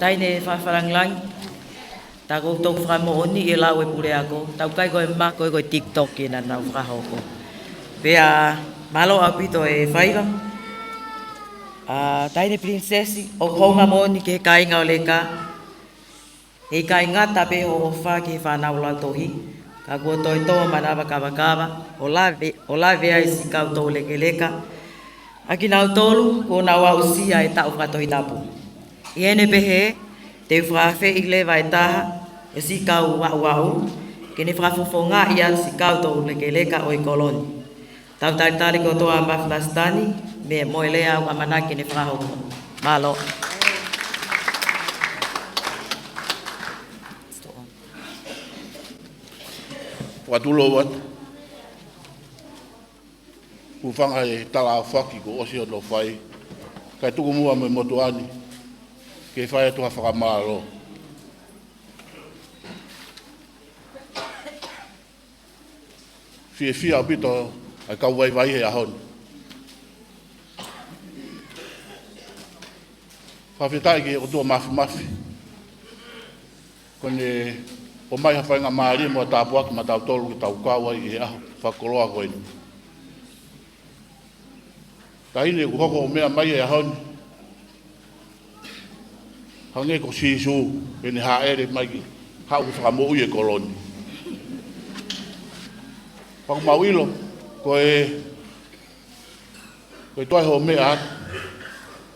Taʻahine fakalāngilangi, tā ko e tau fakamoʻoni ʻi he lau ʻa e puleako, tau ʻikai ko e ma ko e ko e TikTok ʻena naʻa nau fakahoko. Pea mālō ʻaupito e faiva. ʻA, Taʻahine Pilinisesi, ʻoku hounga moʻoni ki he kāinga ʻo Leka, he ʻikai ngata pē hoʻo ʻofa ki he fānau lautohi, ka kuo toe tō manava kavakava, ʻo lave, ʻo lave ai siʻi kau toulekeleka, ʻa kinautolu kuo nau aʻusia e taʻu fakatohitapu. ʻI heʻene pehē, te u fakaafeʻi leva e taha ʻo e siʻi kau aʻuaʻu, ke ne fakafofongaʻi atu siʻi kau toulekeleka ʻo e kolo ni. Tau talitali kotoa Mafi Lasitani, mo e lea ʻoku ʻamanaki ke ne fakahoko. Mālō. Fakatulou atu. Hūfanga he tala aofaki kuo ʻosi hono fai. Kae tuku muʻa mo e motuʻa ni ke fai atu ha fakamālō. Fiefia ʻaupito ʻa e kau vaivai he ʻaho ni. Fakafetaʻi ki he ʻOtua Māfimafi, ko ʻene ʻomai ha faingamālie mo ha tāpuaki maʻatautolu ke tau kau ai ʻi he ʻaho fakakoloa ko eni. Taʻahine kuo hoko ʻo meʻa mai he ʻaho ni, hangē ko Sīsū, ʻene hāʻele mai ke haʻu ke fakamoʻui e kolo ni. Pea ʻoku mau ʻilo, ko e, ko e toe hoʻo meʻa atu,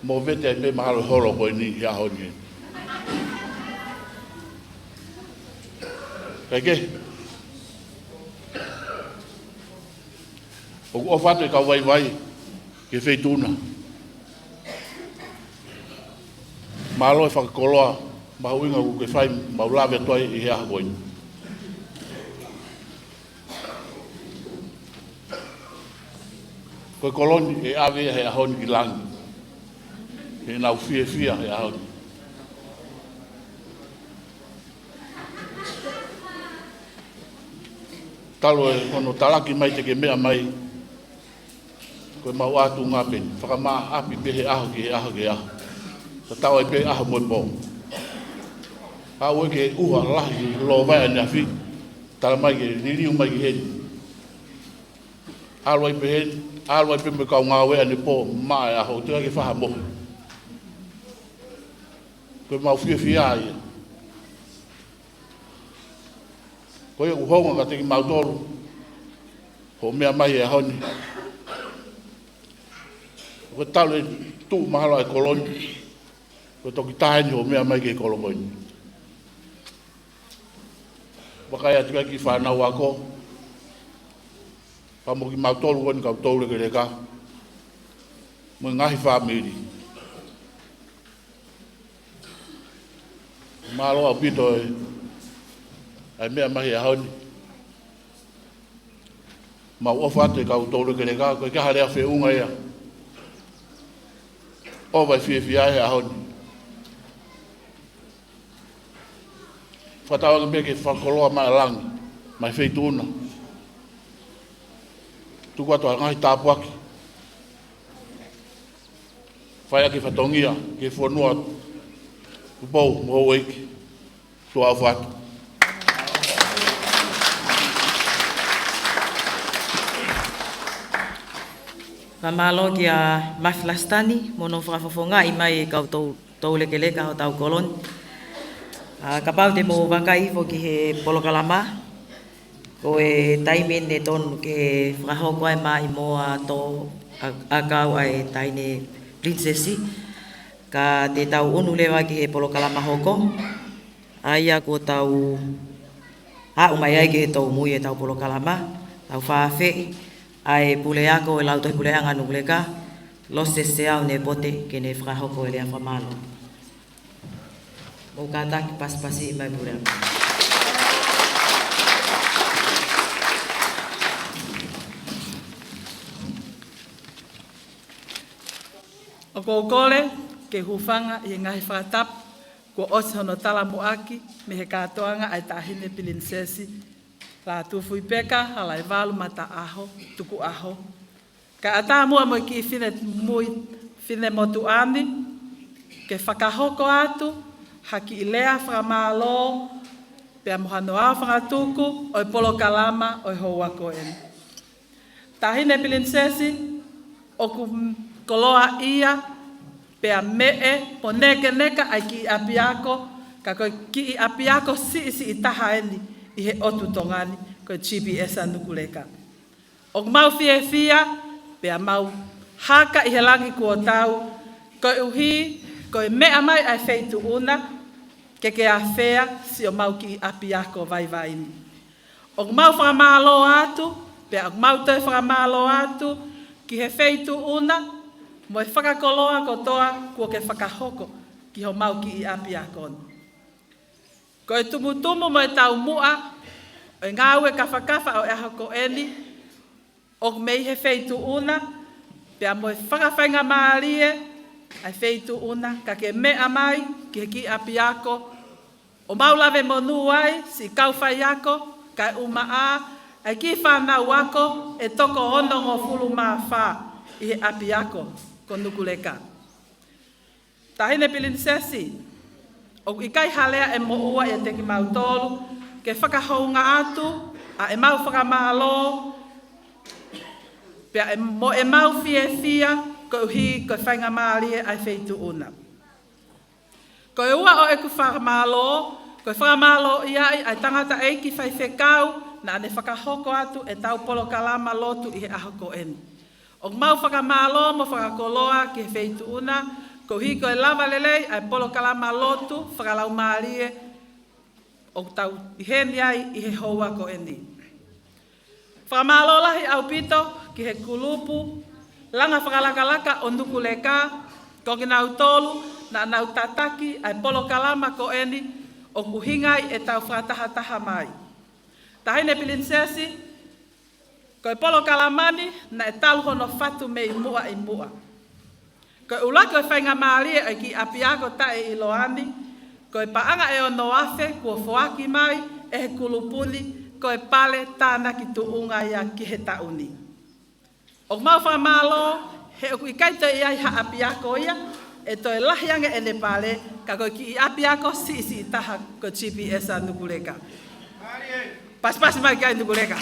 movete ai pē mahalo e holo ko eni he ʻaho ni. Kae kehe, ʻoku ʻofa atu e kau vaivai ki he feituʻu na. Mālō e fakakoloa mahuʻinga kuo ke fai, mau lave atu ai ʻi he ʻaho ko eni. Ko e kolo ni ʻe ʻave ia he ʻaho ni ki langi. He ʻoku nau fiefia he ʻaho ni. Talu e hono talaki mai te ke meʻa mai, ko e mau ʻātunga pē ni, fakamāʻapi pē he ʻaho ki he ʻaho ki he ʻaho. Tatau ai pē ʻaho mo e pō. Aʻu ki he ʻuha lahi lōvae ʻaneafi, tala mai ke liliu mai ki heni. ʻAlu ai pē heni, ʻalu ai pē mo e kau ngāue ʻanepō, maʻa e ʻaho, teʻeki ai ke fai ha mohe. Ko e mau fiefia ia. Ko ia ʻoku hounga kiate kimautolu hoʻo meʻa mai he ʻaho ni. Ko e talu e tuʻu mahalo ʻa e kolo ni, ko e toki taha eni hoʻo meʻa mai ki he kolo ko eni. Vakai atu ki he kiʻi fānau ako, pea mo kimautolu ko eni kau toulekeleka, mo e ngaahi fāmili. Mālō ʻaupito e, ʻa e meʻa mai he ʻaho ni. Mau ʻofa atu e kau toulekeleka, ko e kiʻi lea feʻunga ia. ʻOfa e fiefia he ʻaho ni. Fakatauange pē ke fakakoloa mai ʻa langi, mai feituʻu na. Tuku atu ʻa e ngaahi tāpuaki. Fai ʻaki e fatongia ki he fonua, Tupou mo houʻeiki. Tuʻa ʻofa atu. Fakamālō kia Mafi Lasitani, mo hono fakafofongaʻi mai e kau tou, toulekeleka hotau kolo ni. ʻA, kapau te mou vakai hifo ki he polokalama, ko e taimi eni ʻe tonu ke fakahoko ai mai mo ʻa tō, ʻa, ʻa kau ʻa e Taʻahine Pilinisesi, ka te tau ʻunu leva ki he polokalama hoko, ʻa ia kuo tau aʻu mai ai ki he tōmui ʻetau polokalama, tau fakaafeʻi ʻa e puleako e Lautohi Puleʻanga Nukuleka, Lose Seau Nepote, ke ne fakahoko e lea fakamālō. Mou kātaki pasipasi mai puleako. ʻOku ou kole ke hūfanga ʻi he ngaahi fakatapu kuo ʻosi hono talamuʻaki mei he kātoanga ʻa e Taʻahine Pilinisesi Lātūfuipeka Halaivalu Mataʻaho Tukuʻaho. Kae ʻatā muʻa mo e kiʻi fine mui, fine motuʻa ni, ke fakahoko atu ha kiʻi lea fakamālō, pea mo hano aofangatuku ʻo e polokalama ʻo e houa ko eni. Taʻahine Pilinisesi, ʻoku koloaʻia, pea meʻe, mo nekeneka ʻa e kiʻi ʻapiako, ka ko e kiʻi ʻapiako siʻisiʻi taha eni ʻi he ʻotu Tonga ni, ko e G P S ʻa Nukuleka. ʻOku mau fiefia, pea mau haka ʻi he langi kuo tau, koeʻuhi, ko e meʻa mai ʻa e feituʻuna, ke ke ʻafea siʻomau kiʻi ʻapiako vaivai ni. ʻOku mau fakamālō atu, pea ʻoku mau toe fakamālō atu, ki he feituʻuna, mo e fakakoloa kotoa kuo ke fakahoko ki homau kiʻi ʻapiako ni. Ko e tumutumu mo e taumuʻa ʻo e ngāue kafakafa ʻo e ʻaho ko eni, ʻoku mei he feituʻuna, pea mo e fakafaingamālie ʻa e feituʻuna, ka ke meʻa mai ki he kiʻi ʻapiako, ʻo mau lave monū ai, siʻi kau faiako, kae ʻumaʻā ʻa e kiʻi fānau ako ʻe toko onongofulu mā fā ʻi he ʻapiako ko Nukuleka. Taʻahine Pilinisesi, ʻoku ʻikai ha lea ʻe moʻua ʻiate kimautolu, ke fakahounga atu ʻa ʻemau fakamālō, pea ʻe mo ʻemau fiefia, koeʻuhi ko e faingamālie ʻa e feituʻuna. Ko e ua ʻo ʻeku fakamālō, ko e fakamālō ia ʻi ʻa e tangataʻeiki faifekau, naʻa ne fakahoko atu ʻetau polokalama lotu ʻi he ʻaho ko eni. ʻOku mau fakamālō mo fakakoloa ki he feituʻuna, koeʻuhi ko e lava lelei ʻa e polokalama lotu fakalaumālie ʻoku tau ʻi heni ai ʻi he houa ko eni. Fakamālō lahi ʻaupito ki he kulupu langa fakalakalaka ʻo Nukuleka, ko kinautolu naʻa nau tataki ʻa e polokalama ko eni ʻoku ʻuhinga ai ʻetau fakatahataha mai. Taʻahine Pilinisesi, ko e polokalama ni naʻe talu hono fatu mei muʻa ʻi muʻa. Ko e ʻuluaki ʻo e faingamālie ʻo e kiʻi ʻapiako taʻeʻiloa ni, ko e paʻanga ʻe ono afe kuo foaki mai ʻe he kulupu ni, ko e pale tānaki tuʻunga ia ki he taʻu ni. ʻOku mau fakamālō, he ʻoku ʻikai toe ʻi ai ha ʻapiako ia ʻe toe lahi ange ʻene pale, ka ko e kiʻi ʻapiako siʻisiʻi taha ko e G P S ʻa Nukuleka. Pasipasi mai ki ai Nukuleka.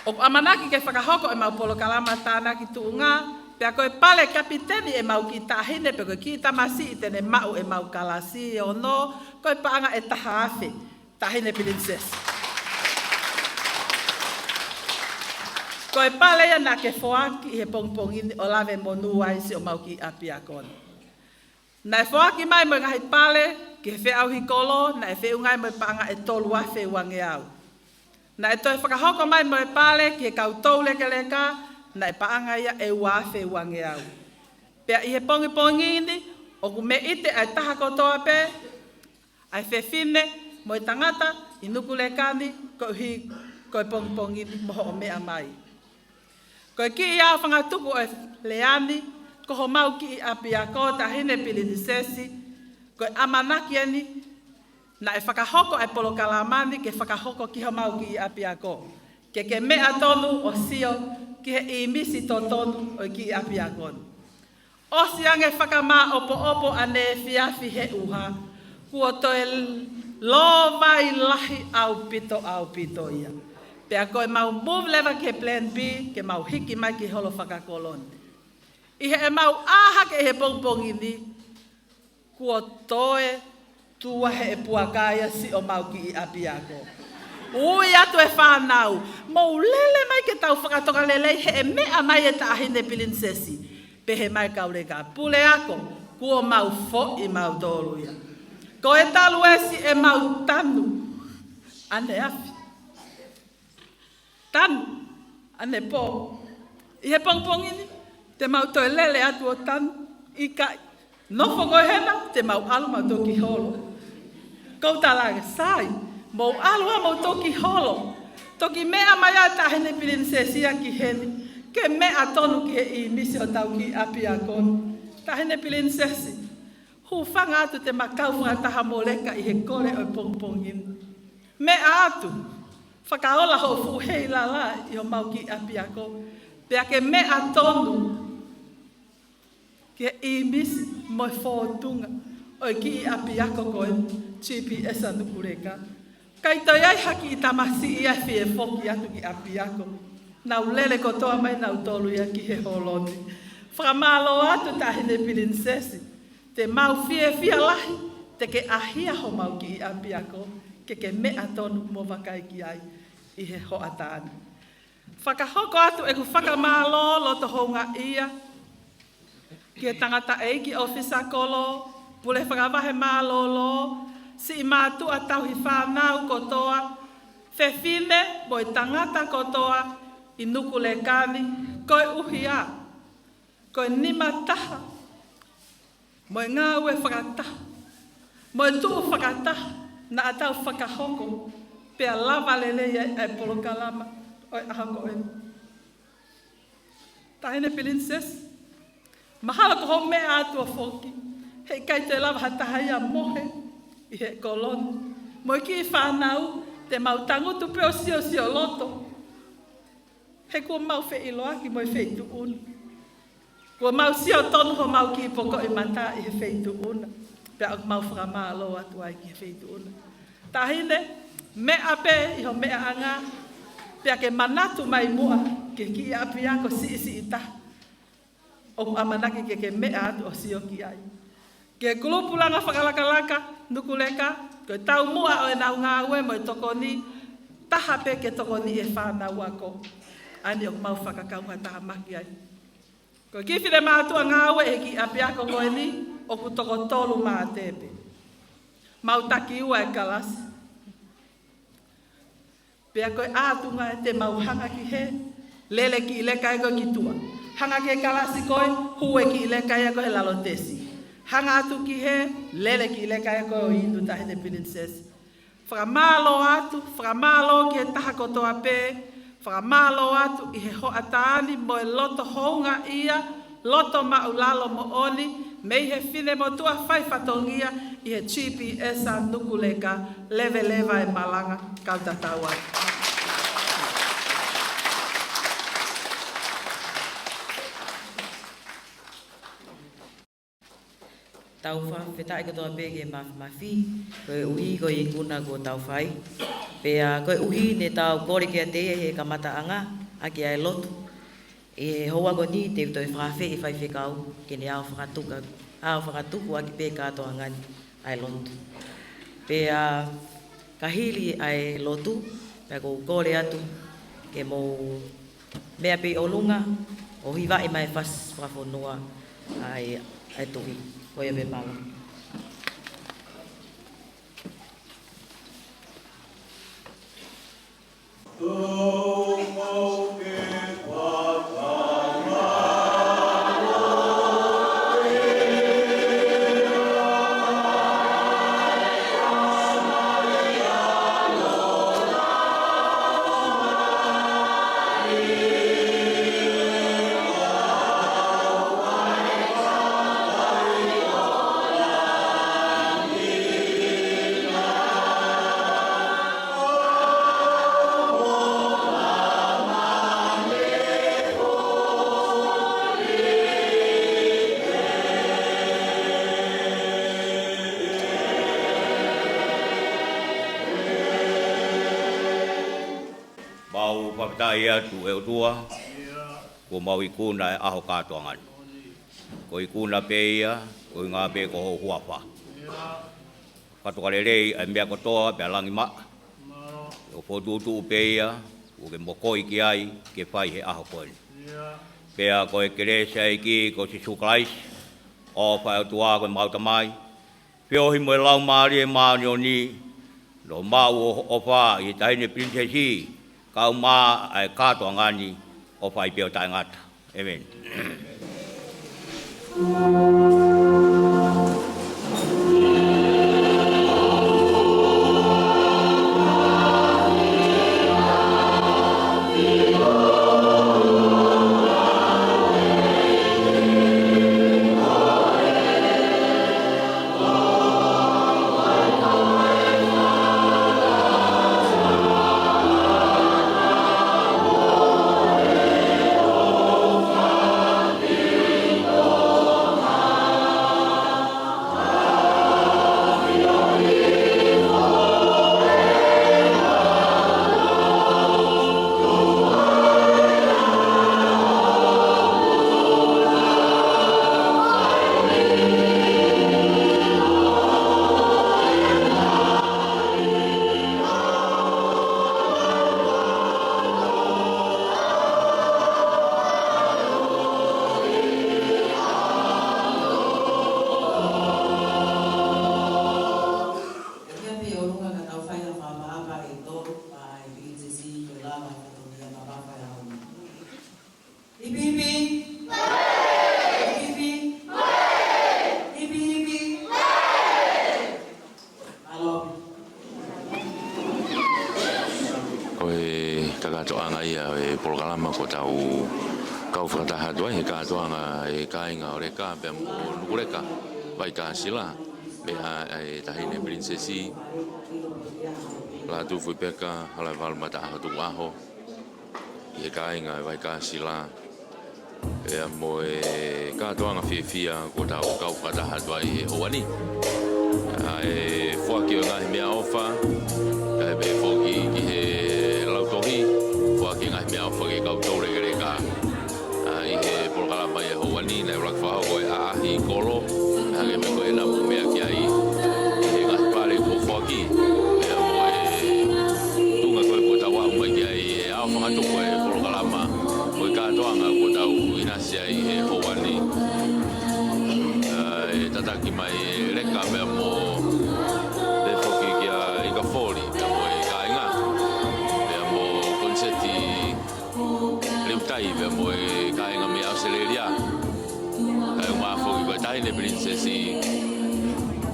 ʻOku ʻamanaki ke fakahoko ʻemau polokalama tānaki tuʻunga, pea ko e pale kapiteni ʻemau kiʻi taʻahine, pe ko e kiʻi tamasiʻi te ne maʻu ʻemau kalasi ʻe ono, ko e paʻanga ʻe taha afe, Taʻahine Pilinisesi. Ko e pale ia naʻa ke foaki ʻi he pongipongi ni ʻo lave monū ai siʻomau kiʻi ʻapiako ni. Naʻe foaki mai mo e ngaahi pale ki he feʻauhi kolo, naʻe feʻunga ai mo e paʻanga ʻe tolu afe uangeau. Naʻe toe fakahoko mai mo e pale ki he kau toulekeleka, naʻe paʻanga ia ʻe ua afe uangeau. Pea ʻi he pongipongi ni, ʻoku meʻite ʻa e taha kotoa pē, ʻa e fefine mo e tangata ʻi Nukuleka ni, koeʻuhi ko e pongipongi ni mo hoʻo meʻa mai. Ko e kiʻi aofangatuku ʻo e lea ni, ko homau kiʻi ʻapiako Taʻahine Pilinisesi, ko e ʻamanaki eni, naʻe fakahoko ʻa e polokalama ni ke fakahoko ki homau kiʻi ʻapiako. Ke ke meʻa tonu ʻo sio ki he ʻīmisi totonu ʻo e kiʻi ʻapiako ni. ʻOsi ange fakamāʻopoʻopo ʻaneefiafi he ʻuha, kuo toe lōvai lahi ʻaupito ʻaupito ia. Pea ko ʻemau move leva ki he plan B, ke mau hiki mai ki he holo fakakolo ni. ʻI heʻemau ʻā hake ʻi he pongipongi ni, kuo toe tuʻu ʻa e puaka ia siʻomau kiʻi ʻapiako. Ui atu e fānau, mou lele mai ke tau fakatoka lelei he ʻe meʻa mai e Taʻahine Pilinisesi. Pehē mai kau leka, puleako, kuo mau foʻi mautolu ia. Ko e talu ʻesi ʻemau tanu ʻaneafi. Tanu ʻanepō. ʻI he pongipongi ni, te mau toe lele atu ʻo tanu, ʻikai. Nofo ko ē hena, te mau ʻalu mau toki holo. Kou talaange, sai, mou ʻalu ā mau toki holo. Toki meʻa mai ʻa Taʻahine Pilinisesi ia ki heni, ke meʻa tonu ki he ʻīmisi hotau kiʻi ʻapiako ni. Taʻahine Pilinisesi, hūfanga atu te ma kau fakataha mo leka ʻi he kole ʻo e pongipongi ni. Meʻa atu, fakaola hoʻo fuʻu heilala ʻi homau kiʻi ʻapiako, pea ke meʻa tonu ki he ʻīmisi mo e fōtunga ʻo e kiʻi ʻapiako ko e G P S ʻa Nukuleka. ʻIkai toe ʻi ai ha kiʻi tamasiʻi ia ʻe fie foki atu ki ʻapiako. Nau lele kotoa mai nautolu ia ki he holo ni. Fakamālō atu Taʻahine Pilinisesi. Te mau fiefia lahi te ke ʻahia homau kiʻi ʻapiako ke ke meʻa tonu mo vakai ki ai ʻi he hoʻatā ni. Fakahoko atu ʻeku fakamālō loto houngaʻia ki he tangataʻeiki ʻōfisa kolo, pule fakavahe mālōlō, siʻi mātuʻa tauhi fānau kotoa, fefine mo e tangata kotoa ʻi Nukuleka ni, koeʻuhi ā ko e nima taha mo e ngāue fakataha mo e tuʻu fakataha naʻa tau fakahoko pea lava lelei ai ʻa e polokalama ʻo e ʻaho ko eni. Taʻahine Pilinisesi, mahalo ko hoʻo meʻa atu ʻo foki, heʻikai toe lava ha taha ia ʻo mohe ʻi he kolo ni. Mo e kiʻi fānau, te mau tangutu pē ʻo siosio loto. He kuo mau feʻiloaki mo e feituʻu na. Kuo mau sio tonu homau kiʻi pokoʻi mata ʻi he feituʻu na. Pea ʻoku mau fakamālō atu ai ki he feituʻu na. Taʻahine, meʻa pē ʻi ho meʻaʻanga, pea ke manatu mai muʻa ki he kiʻi ʻapiako siʻisiʻi taha ʻoku ʻamanaki ke ke meʻa atu ʻo sio ki ai. Ki he kulupu langa fakalakalaka Nukuleka, ko e taumuʻa ʻo ʻenau ngāue mo e tokoni, taha pē ke tokoniʻi e fānau ako. ʻA eni ʻoku mau fakakaungātāmaki ai. Ko e kiʻi finemātuʻa ngāue he kiʻi ʻapiako ko eni, ʻoku toko tolu mā tepe. Mau taki ua e kalasi. Pea ko e ʻātunga ē te mau hanga ki hē, lele kiʻi leka ē ko ē ki tuʻa. Hanga ki he kalasi ko ē, hū e kiʻi leka ē ko ē he lalo tesi. Hanga atu ki hē, lele kiʻi leka ē ko ē ʻo inu, Taʻahine Pilinisesi. Fakamālō atu, fakamālō ki he taha kotoa pē, fakamālō atu ʻi he hoʻatā ni mo e loto houngaʻia, loto maʻulalo moʻoni, mei he finemotuʻa fai fatongia ʻi he G P S ʻa Nukuleka, leveleva e malanga, kau tatau atu. Tau fakafetaʻi kotoa pē ki he Mafimafi, koeʻuhi ko e ikuna kuo tau fai. Pea koeʻuhi ne tau kole kiate ia he kamataʻanga ʻaki ʻa e lotu. ʻI he houa ko eni te u toe fakaafeʻi e faifekau ke ne ʻalu ʻo fakatuku, ʻalu ʻo fakatuku ʻaki pē kātoanga ni ʻa e lotu. Pea ka hili ʻa e lotu, pea ʻoku ou kole atu ke mou meʻa pē ʻi ʻolunga ʻo hivaʻi mai e fasi fakafonua ʻa e, ʻa e Tuʻi. Ko ia pē, mālō. Mau fakafetaʻi atu ʻe ʻOtua, kuo mau ikuna e ʻaho kātoanga ni. Ko e ikuna pē ia, ko e ʻuhinga pē ko ho huafa. Fakatokalelei ʻa e meʻa kotoa pea langi maʻa. ʻO fokotuʻutuʻu pē ia, kuo ke mokoi ki ai, ke fai he ʻaho ko eni. Pea ko e kelesi ʻa e ʻEiki ko Sīsū Kalaisi, ʻofa ʻa e ʻOtua ko homau Tamai, feohi mo e Laumālie Māʻoniʻoni, nofo maʻu ʻo ʻofa ʻi he Taʻahine Pilinisesi, kae ʻumaʻā ʻa e kātoanga ni, ʻo fai pē ʻo taʻengata. ʻĒmeni. Polokalama kuo tau kau fakataha atu ai he kātoanga ʻa e kāinga ʻo Leka pea mo Nukuleka, Vaikasila, mei he Taʻahine Pilinisesi, Lātūfuipeka, Halaevalu Mataʻaho Tukuʻaho, ʻi he kāinga ʻo Vaikasila, pea mo e kātoanga fiefia kuo tau kau fakataha atu ai he houa ni. ʻA e foaki ʻo e ngaahi meʻaʻofa, kae pehē foki ki he lautohi, foaki e ngaahi meʻaʻofa ki he kau toulekeleka. ʻA, ʻi he polokalama ʻi he houa ni, naʻe ʻuluaki fakahoko e ʻaʻahi kolo, hangē pē ko e namu meʻa ki ai, ʻi he ngaahi pale kuo foaki, pea mo e tuʻunga ko ē kuo tau aʻu mai ki ai, ʻe aofangatuku e polokalama, ko e kātoanga kuo tau ʻinasi ai he houa ni. ʻA, ʻe tataki mai ʻe Leka pea mo, pehē foki kia Ikafoli, pea mo e kāinga, pea mo Koniseti Liutai, pea mo e kāinga mei ʻAositelēlia. Kae ʻumaʻā foki ko e Taʻahine Pilinisesi,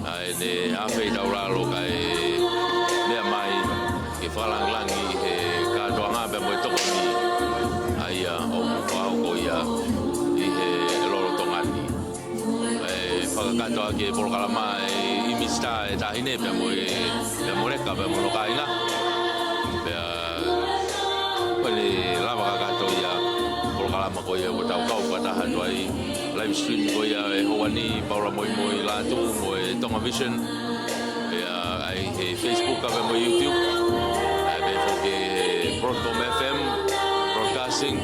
ʻa ʻene ʻafeitaulalo kae meʻa mai ke fakalāngilangi he kātoanga pea mo e tokoni ʻa ia ʻoku fakahoko ia ʻi he lolotonga ni. ʻE fakakakato ʻaki e polokalama ʻe ʻImisitā e Taʻahine pea mo e, pea mo Leka pea mo hono kāinga. Pea ko ʻene lava kakato ia polokalama ko ia kuo tau kau fakataha atu ai. Live stream ko ia ʻi he houa ni, Paula Moimoi Lātū mo e Tonga Vision. Pea ʻa ia he Facebook pea mo YouTube. ʻA ia pehē foki he Broadcom F M Broadcasting.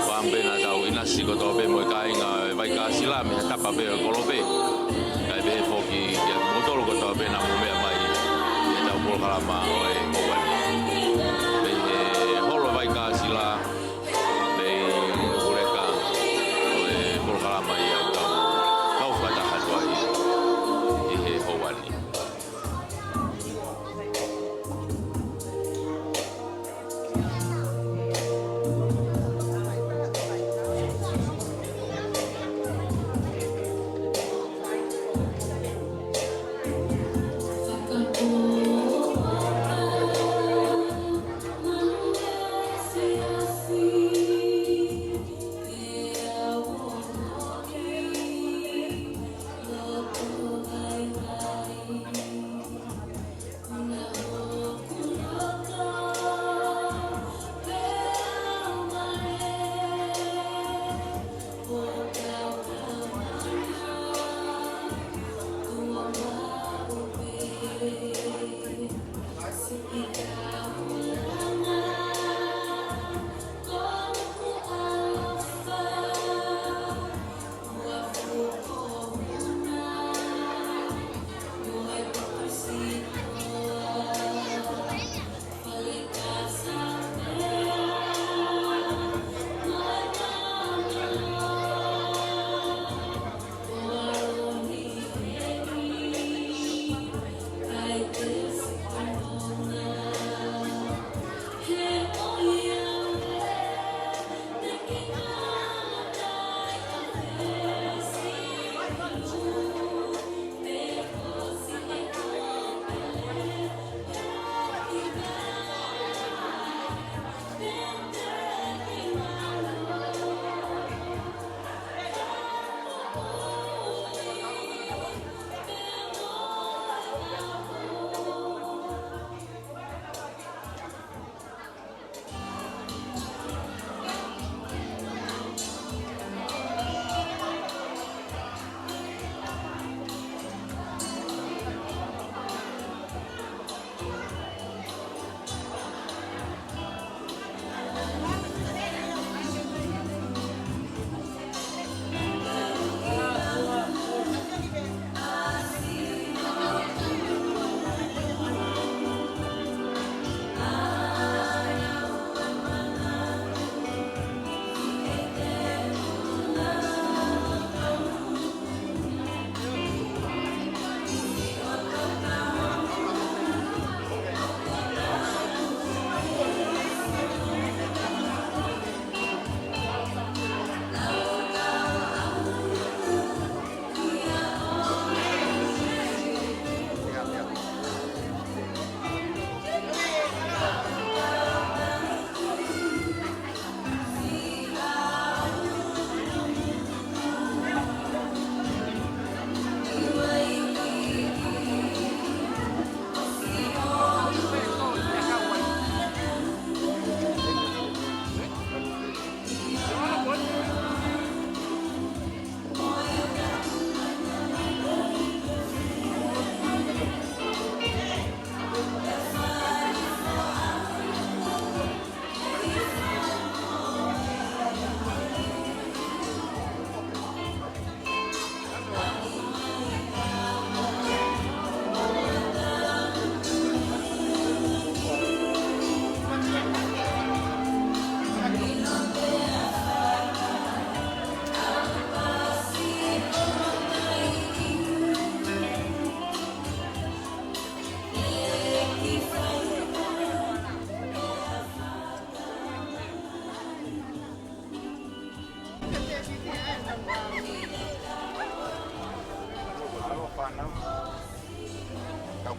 Pea mo e naʻa tau ʻinasi kotoa pē mo e kāinga ʻo e Vaikasila mei ha tapa pē ʻo e kolope. ʻA ia pehē foki kiate kimoutolu kotoa pē naʻa mou meʻa mai ki heʻetau polokalama ʻo e houa ni. Mei he holo Vaikasila, mei Nukuleka, ko e polokalama ia ʻoku tau kau fakataha atu ai ʻi he houa ni.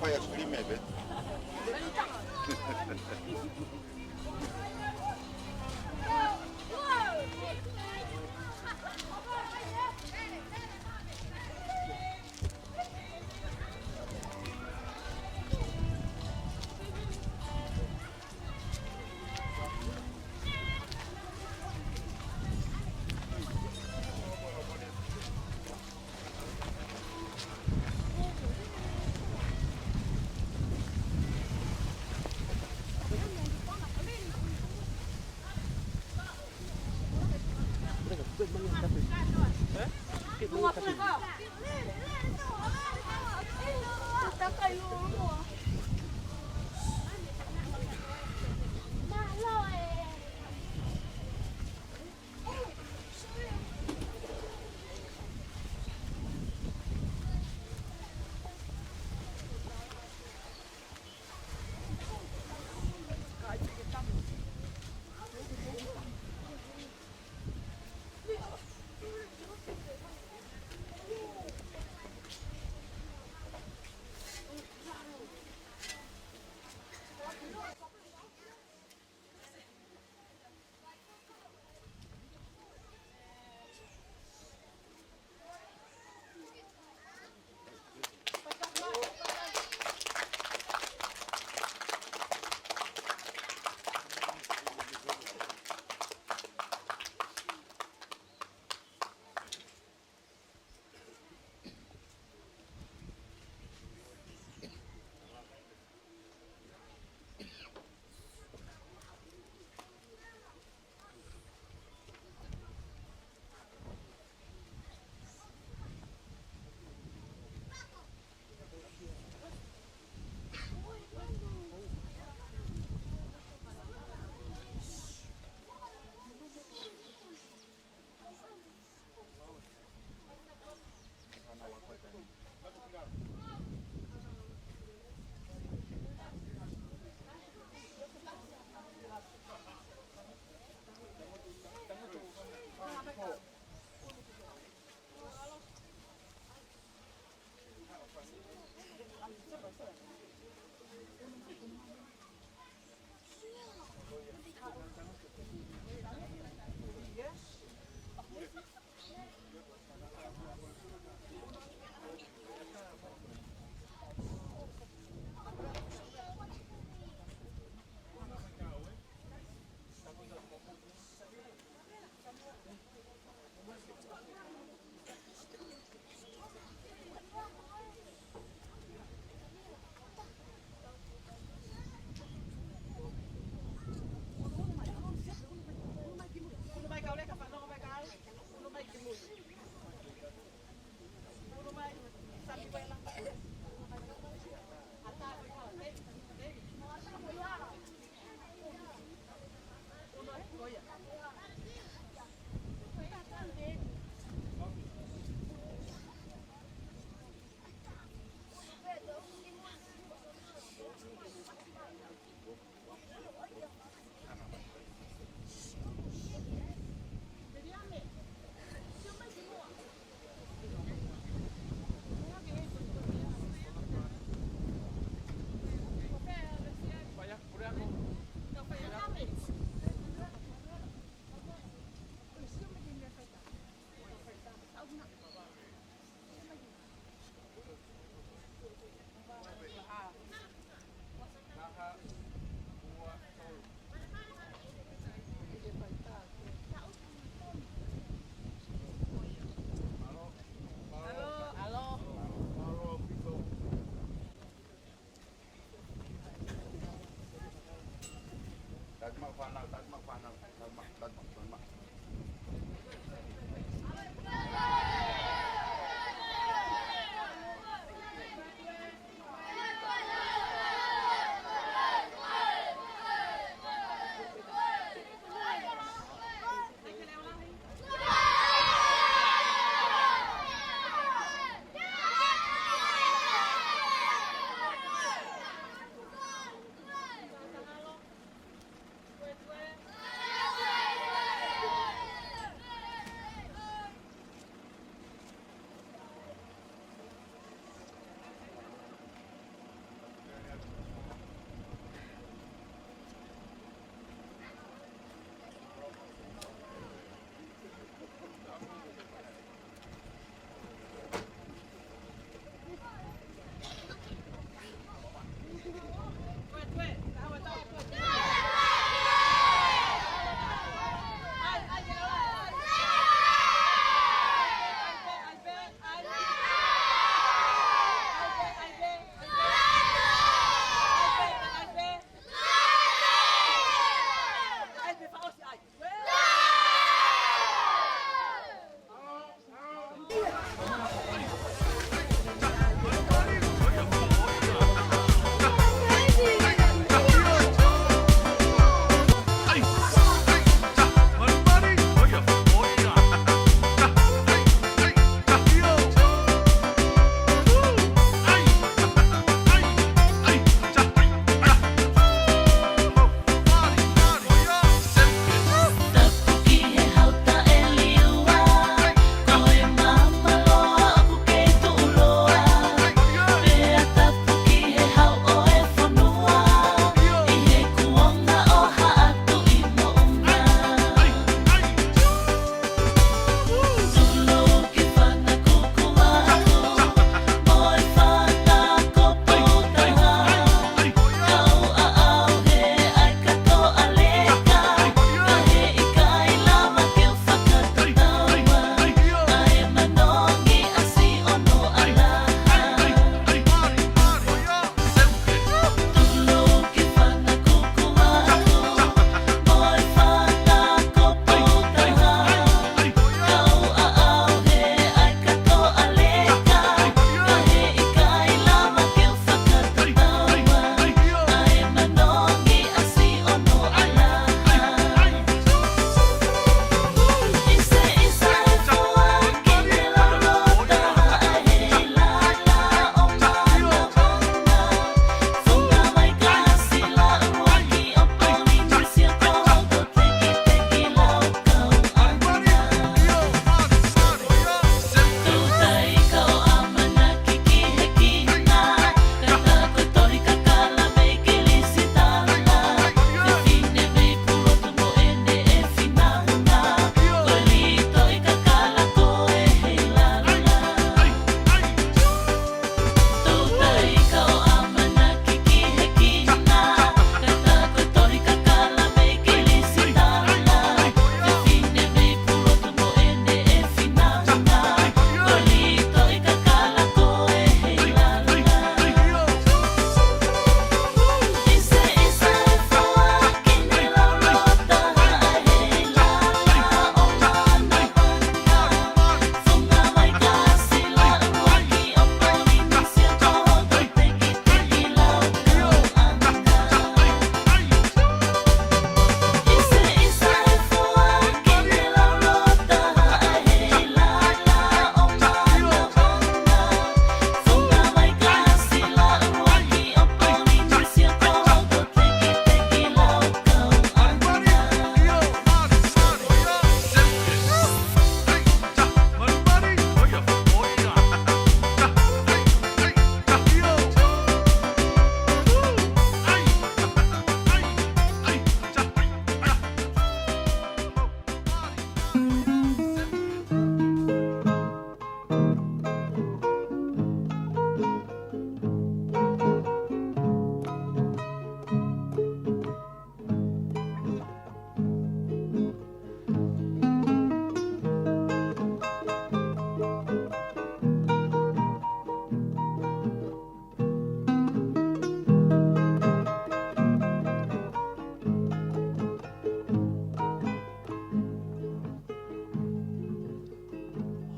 Ice cream, eh, bet.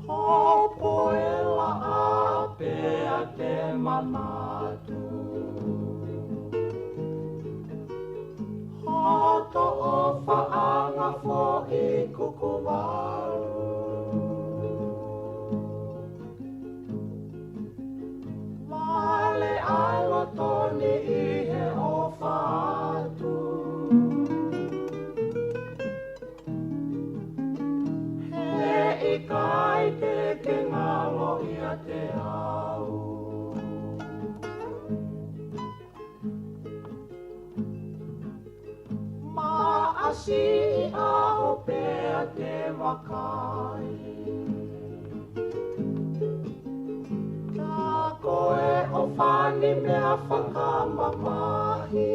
ʻOku ʻi ai pē ʻa e manatu. Hoto ʻofaʻanga foʻi kuku valu. Vale ʻa e loto ni ʻi he ʻofa atu. He ʻikai te ke ngalo ʻiate au. Maʻa siʻi ʻaho pea te vakai. Tā ko e ʻofa ni meʻa fakamamahi.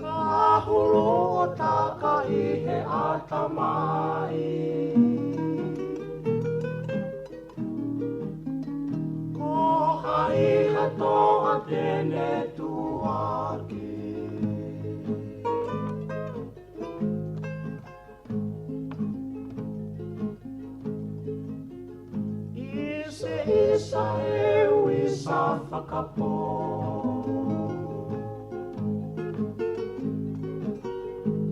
Ka hulu ʻo taka ʻi he ʻatamai. Ko hai ha toʻa te ne tuʻaki. ʻIsa, ʻisa e uisa fakapō.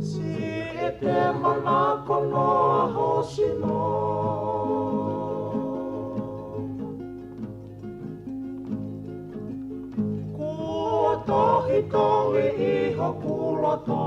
Siʻi te manako noa ho sino. Kuo tohi tohi ʻi hoku loto.